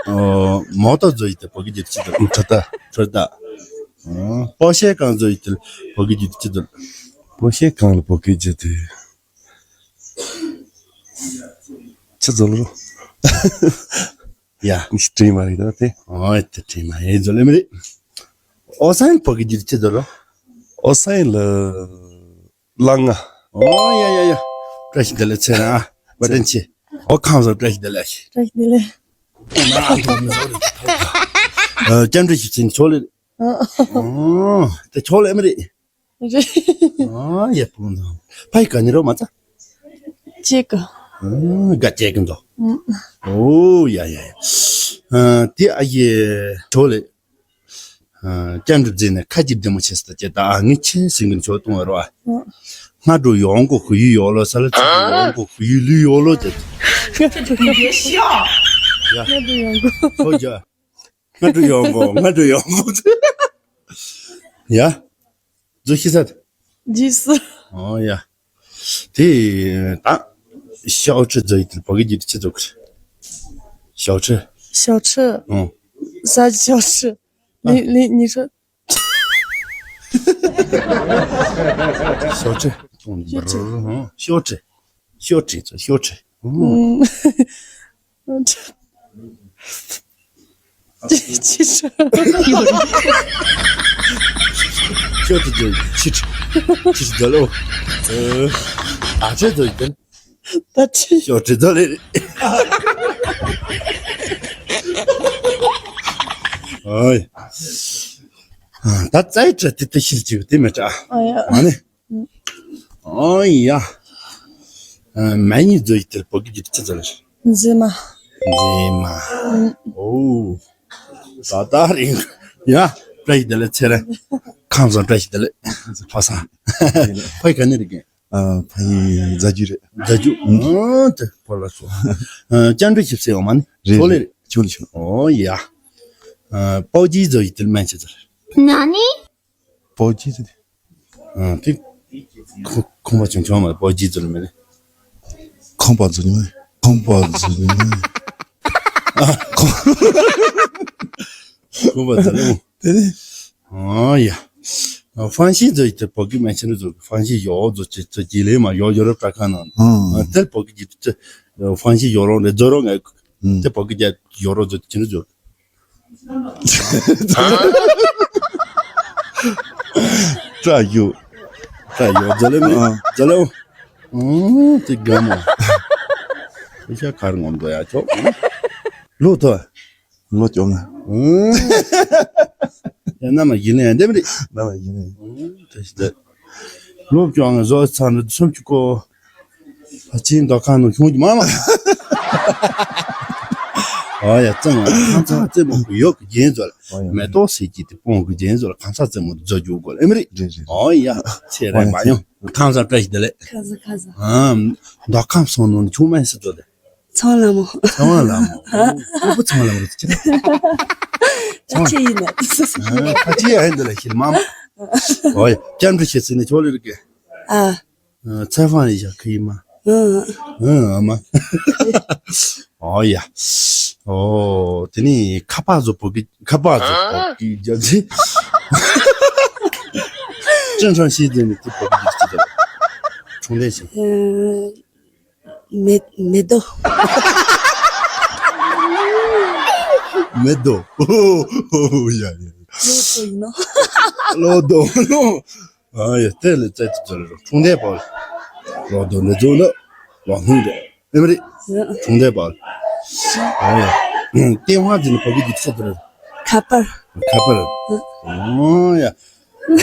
ཨོ་མོ་ཏོ་ཛོ་ཡི་དེ་བོད་སྐད་ཀྱི་ཅི་དང་ཁྲ་ད་ཁྲ་ད། ཨོ་པོ་ཤེ་གང་ཛོ་ཡི་དེ་བོད་སྐད་ཀྱི་ཅི་དང་། པོ་ཤེ་གང་ལ་བོད་སྐད་ཀྱི་དེ། ཅི་ཛོ་ལོ། ཡ། ངས་དྲན་མ་རེད་ད་དེ། ཨོ་དེ་དྲན་མ་ཡེ་ཛོ་ལེ་མི་རེད། ཨོ་སན་བོད་སྐད་ཀྱི་ཅི་ཛོ་ལོ། ཨོ་སན་ལ་ལ་ང་། ཨོ་ཡ་ཡ་ཡ། བཀྲ་ཤིས་བདེ་ལེགས་ཚེ་རིང་ཨ། བཀའ་དྲིན་ཆེ། ཨོ་ཁམས་བཟང་བཀྲ་ཤིས་བདེ་ལེགས། བཀྲ་ཤིས་བདེ་ལེགས། ཨོ་ན་ཨ་འདུག་མི་ཟོ་རེད། ཨ། བཅར་འདྲི་ཞུ་ཚེ་ཆོག་ལེ། ཨོ་དེ་ཆོག་ལེ་མི་རེད། རེད། ཨ་ཡ་བུ་ན། ཕ་ཡི་ག་ནས་རོ་མ་ཚ། ཅེ་ག་ཨ་ག་ཅེ་ག་འདོ། ཨོ་ཡ་ཡ་ཡ། ཨ་དེ་ཨ་ཡེ་ཆོག་ལེ། ཨ་སྐྱབས་འགྲོ་མཛད་ནས་ཁ་ཅིག་བདེ་མོ་བྱས་སོ་ད་ཅེ་ད་ཨ་ངི་ཆེ་སིང་གིན་ཆོག་གཏོང་བ་རོ་ཨ། སྔ་དྲོ་ཡོང་གོ་ཁུ་ཡུ་ཡོག་ལོ་ས་ལ་ཚ་ཡོང་གོ་ཁུ་ཡུ་ལུ་ཡོག་ལོ་ཅེ། 你别笑。 ཡ། སྔ་དྲོ་ཡོང་གོ་ཁོ་ཇ། སྔ་དྲོ་ཡོང་གོ་སྔ་དྲོ་ཡོང་གོ། ཡ། ཛོ་ཤི་ས། ཇི་སི། ཨོ་ཡ། དེ་ད་ཤའོ་ཁྲི་ཛོ་ཡི་དེ་བོད་སྐད་ཀྱི་ཆི་ཛོ་ཁྲི། ཤའོ་ཁྲི། ཤའོ་ཁྲི། ཨོ། ས་ཤའོ་ཁྲི། ལི་ལི་ཉི་ཁྲི། ཤའོ་ཁྲི། ཤའོ་ཁྲི། ཤའོ་ཁྲི་ཛོ་ཤའོ་ཁྲི། ཨོ། ཅི་ཅི་ཅི། ཁྱོད་ཀྱི་ཅི་ཅི་ཅི་ཅི་ལོ། ཨ་ཅེ་དོ་ཡིན། ད་ཅི། ཁྱོད་ཀྱི་དོ་ལེ། ཨོ་ཡ། ད་ཙའི་ཅི་ཏི་ཏི་ཤིལ་ཅི་དེ་མེད་ཨ། ཨོ་ཡ། ཨ་ནི། ཨོ་ཡ། ཨ། མ་ནི་ཛོ་ཡི་དེར་བོད་སྐད་ཀྱི་ཅི་ཙམ་རེད། མཛེས་མ། མཛེས་མ། ཨོ། ད་ད་རིང་། ཡ། བཀྲ་ཤིས་བདེ་ལེགས་ཚེ་རིང་། ཁམས་བཟང་བཀྲ་ཤིས་བདེ་ལེགས། ཕ་བཟང་། ཕ་ཡི་ག་ནས་རེད་གན། ཨ། ཕ་ཡི་རྫ་རྒྱུད་རེད། རྫ་རྒྱུད། ཨོ་དེ་ཕོ་ལ་སོ། ཨ། བཅར་འདྲི་ཞིབ་སེ་ཡོང་མ་ནི། རེད་ཆོ་ལེ་རེད། རེད། ཆོ་ལེ་ཆོ་ལེ། ཨོ་ཡ། ཨ། པའོ་ཅི་ཛོ་ཡི་དེར་མན་ཆད་ཙར། ན་ནི། པའོ་ཅི་ཙི། ཨ། དེ་ཁོ་ཁོང་པ་ཆུང་ཆུང་མ་པའོ་ཅི་ཙི་ལ་མེད་ལེ། ཁོང་པ་ཙི་ཉི་མ། ཁོང་པ་ཙི་ཉི་མ། ཨ། ཁོང་ཁོང་པ་ཙི་ལེ། དེ་ནི། ཨ་ཡ། ཧྥང་ཤི་ཙི་ཡི་དེ་བོད་སྐད་མན་ཆད་ནི་ཙོ་ཧྥང་ཤི་ཡོག་ཙོ་ཅི་ཙི་ཅི་ལེ་མ་ཡོག་ཡོ་རོབ་དྲ་ཁང་ནང་། ཨ། དེར་བོད་སྐད་ཅི་ཙི་ཧྥང་ཤི་ཡོག་རོང་རེ་ཛོ་རོང་ངེ། དེ་བོད་སྐད་ཡོག་རོང་ཙོ་ཅི་ནི་ཙོ། སྐྲ་གཡོག་སྐྲ་གཡོག་ཛ་ལེ་མི། ཨ། ཛ་ལེ་འོ། ཨོ་དེ་དགའ་མོ། ཤ་ཁར་ངོམ་དོ་ཡ་ཆོག་ལོ་ཐོ། ལོ་བཅོ་ལྔ། ཨོ། ཡ་ན་མ་ཡིན་ནས་འདེམ་རེད། ན་མ་ཡིན་ནས། ཨོ་དེ་ཤི་དེ། ལོ་བཅོ་ལྔ་བཟོ་ཚར་ནས་སུམ་ཅུ་གོ། ཨ་ཅེ་མདོ་ཁམས་ནང་ཁྱོད་ཀྱི་མ་མ། ཨོ་ཡ་ཙེ་མོ་ཁམས་ཚང་ཙེ་མོ་གི་ཡོག་གི་རྒྱན་ཟོ་ལ། ཨོ་ཡ། མེ་ཏོག་སེ་གྱི་དེ་སྤོང་གི་རྒྱན་ཟོ་ལ་ཁམས་ཚང་ཙེ་མོ་དུ་ཛོ་རྒྱུ་གོ་ལ་ཨེ་མ་རེད། རེད་རེད། ཨོ་ཡ་ཚེ་རིང་བ་ཡོང་ཁམས་ཚང་བཀྲ་ཤིས་བདེ་ལེགས། ཁ་ཟ་ཁ་ཟ། ཨ་མདོ་ཁམས་སོང་ནང་ཁྱོད་མ་ཡིན་སི་ཙོ་ལེ། ཚང་ལ་མོ། ཚང་ལ་མོ། ཨོ་པོ་ཚང་ལ་མོ་ཅི། ཁ་ཆེ་ཡིན་ན། ཁ་ཆེ་ཡིན་འདི་ལ་ཤིར་མ་མ། ཨོ་ཡ་སྐྱབས་འགྲོ་བྱེད་སྲིད་ནས་ཁྱོད་ལེ་རིག་གི། ཨ། ཚེ་ཧྥང་ཡིན་ཤག་ཁི་ཡིན་མ། ཨ། ཨ་མ། ཨོ་ཡ། ཨོ་དེ་ནི་ཁ་པར་བཟོ་པོ་གི་ཁ་པར་བཟོ་པོ་གི་རྒྱབ་ཅི། ཅིན་ཧྲང་ཤི་ཟེར་ནི་དེ་པོ་གི་རྒྱབ་ཅི་དང་། ཆུང་ལས་ཤིང་། མེ་མེ་ཏོག་མེ་ཏོག་ཨོ་ཡ་ཡ། ལོ་ཏོ་ཡིན་ནོ། ལོ་ཏོ་ལོ། ཨ་ཡ་དེ་ལས་བཙལ་དུ་བཙལ་རོ་ཁྲུང་ལྡན་པ། ལོ་ཏོ་ལས་རྫོགས་ན་ལོ་སྣུམ་རེད། ཨེ་མ་རེད། ཁྲུང་ལྡན་པ། ཨ་ཡ། ལྟེ་བ་འདི་ནི་བོད་ཀྱི་རྒྱུད་ཚད་དུ་རེད། ཁ་པར། ཁ་པར། ཨོ་ཡ།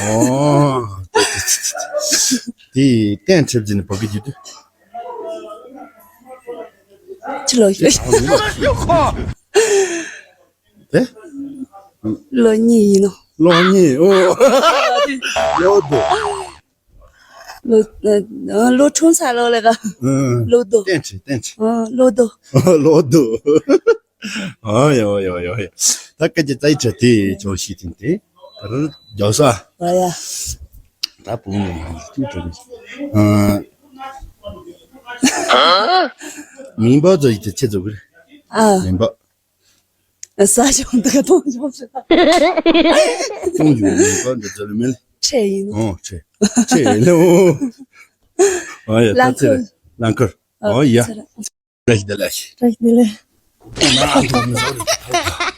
ཨོ། དེ་གཏན་ཁྲིབ་འདི་ནི་བོད་ཀྱི་རྒྱུད་དུ། ཅི་ལོ་ཤི། ཨེ། ལོ་གཉིས་ཡིན་ནོ། ལོ་གཉིས་ཨོ། ལོ་དོ། ལོ་ཨ་ལོ་ཆུང་ས་ལོ་ལེ་ག་ཨ། ལོ་དོ། བསྟན་ཆེ་བསྟན་ཆེ། ཨ་ལོ་དོ། ལོ་དོ། ཨ་ཡོ་ཡོ་ཡོ་ཡོ། ད་སྐད་ཆ་ཙའི་ཆ་དེ་ཅོ་ཤི་ཐིན་ཏེ། ད་རུ་རྒྱོ་ས། ཨ་ཡ། ད་བུ་མོ་ཅུ་ཏོ་ཨ། མིང་པ་ཙོ་ཡི་ཏེ་ཆེ་ཙོ་གི། ཨ། མིང་པ། ས་ཞིང་འདི་ག་མཐོང་ཞིང་ཞིག་གཏོང་རྒྱུ་ཡིན་པ་འདི་ཚོ་ལ་མིན། ཆེ་ཡིན། ཨོ་ཆེ། ཆེ་ཡིན་ལེ་ཨོ། ཨ་ཡ་ད་ལང་ཚེ་ཁུ། ལང་ཁུར། ཨོ་ཡ། ཚེ་ར། བཀྲ་ཤིས་བདེ་ལེགས། བཀྲ་ཤིས་བདེ་ལེགས། ཨོ་ན་ཨ་འདུག་མི་བཟོ་རེད།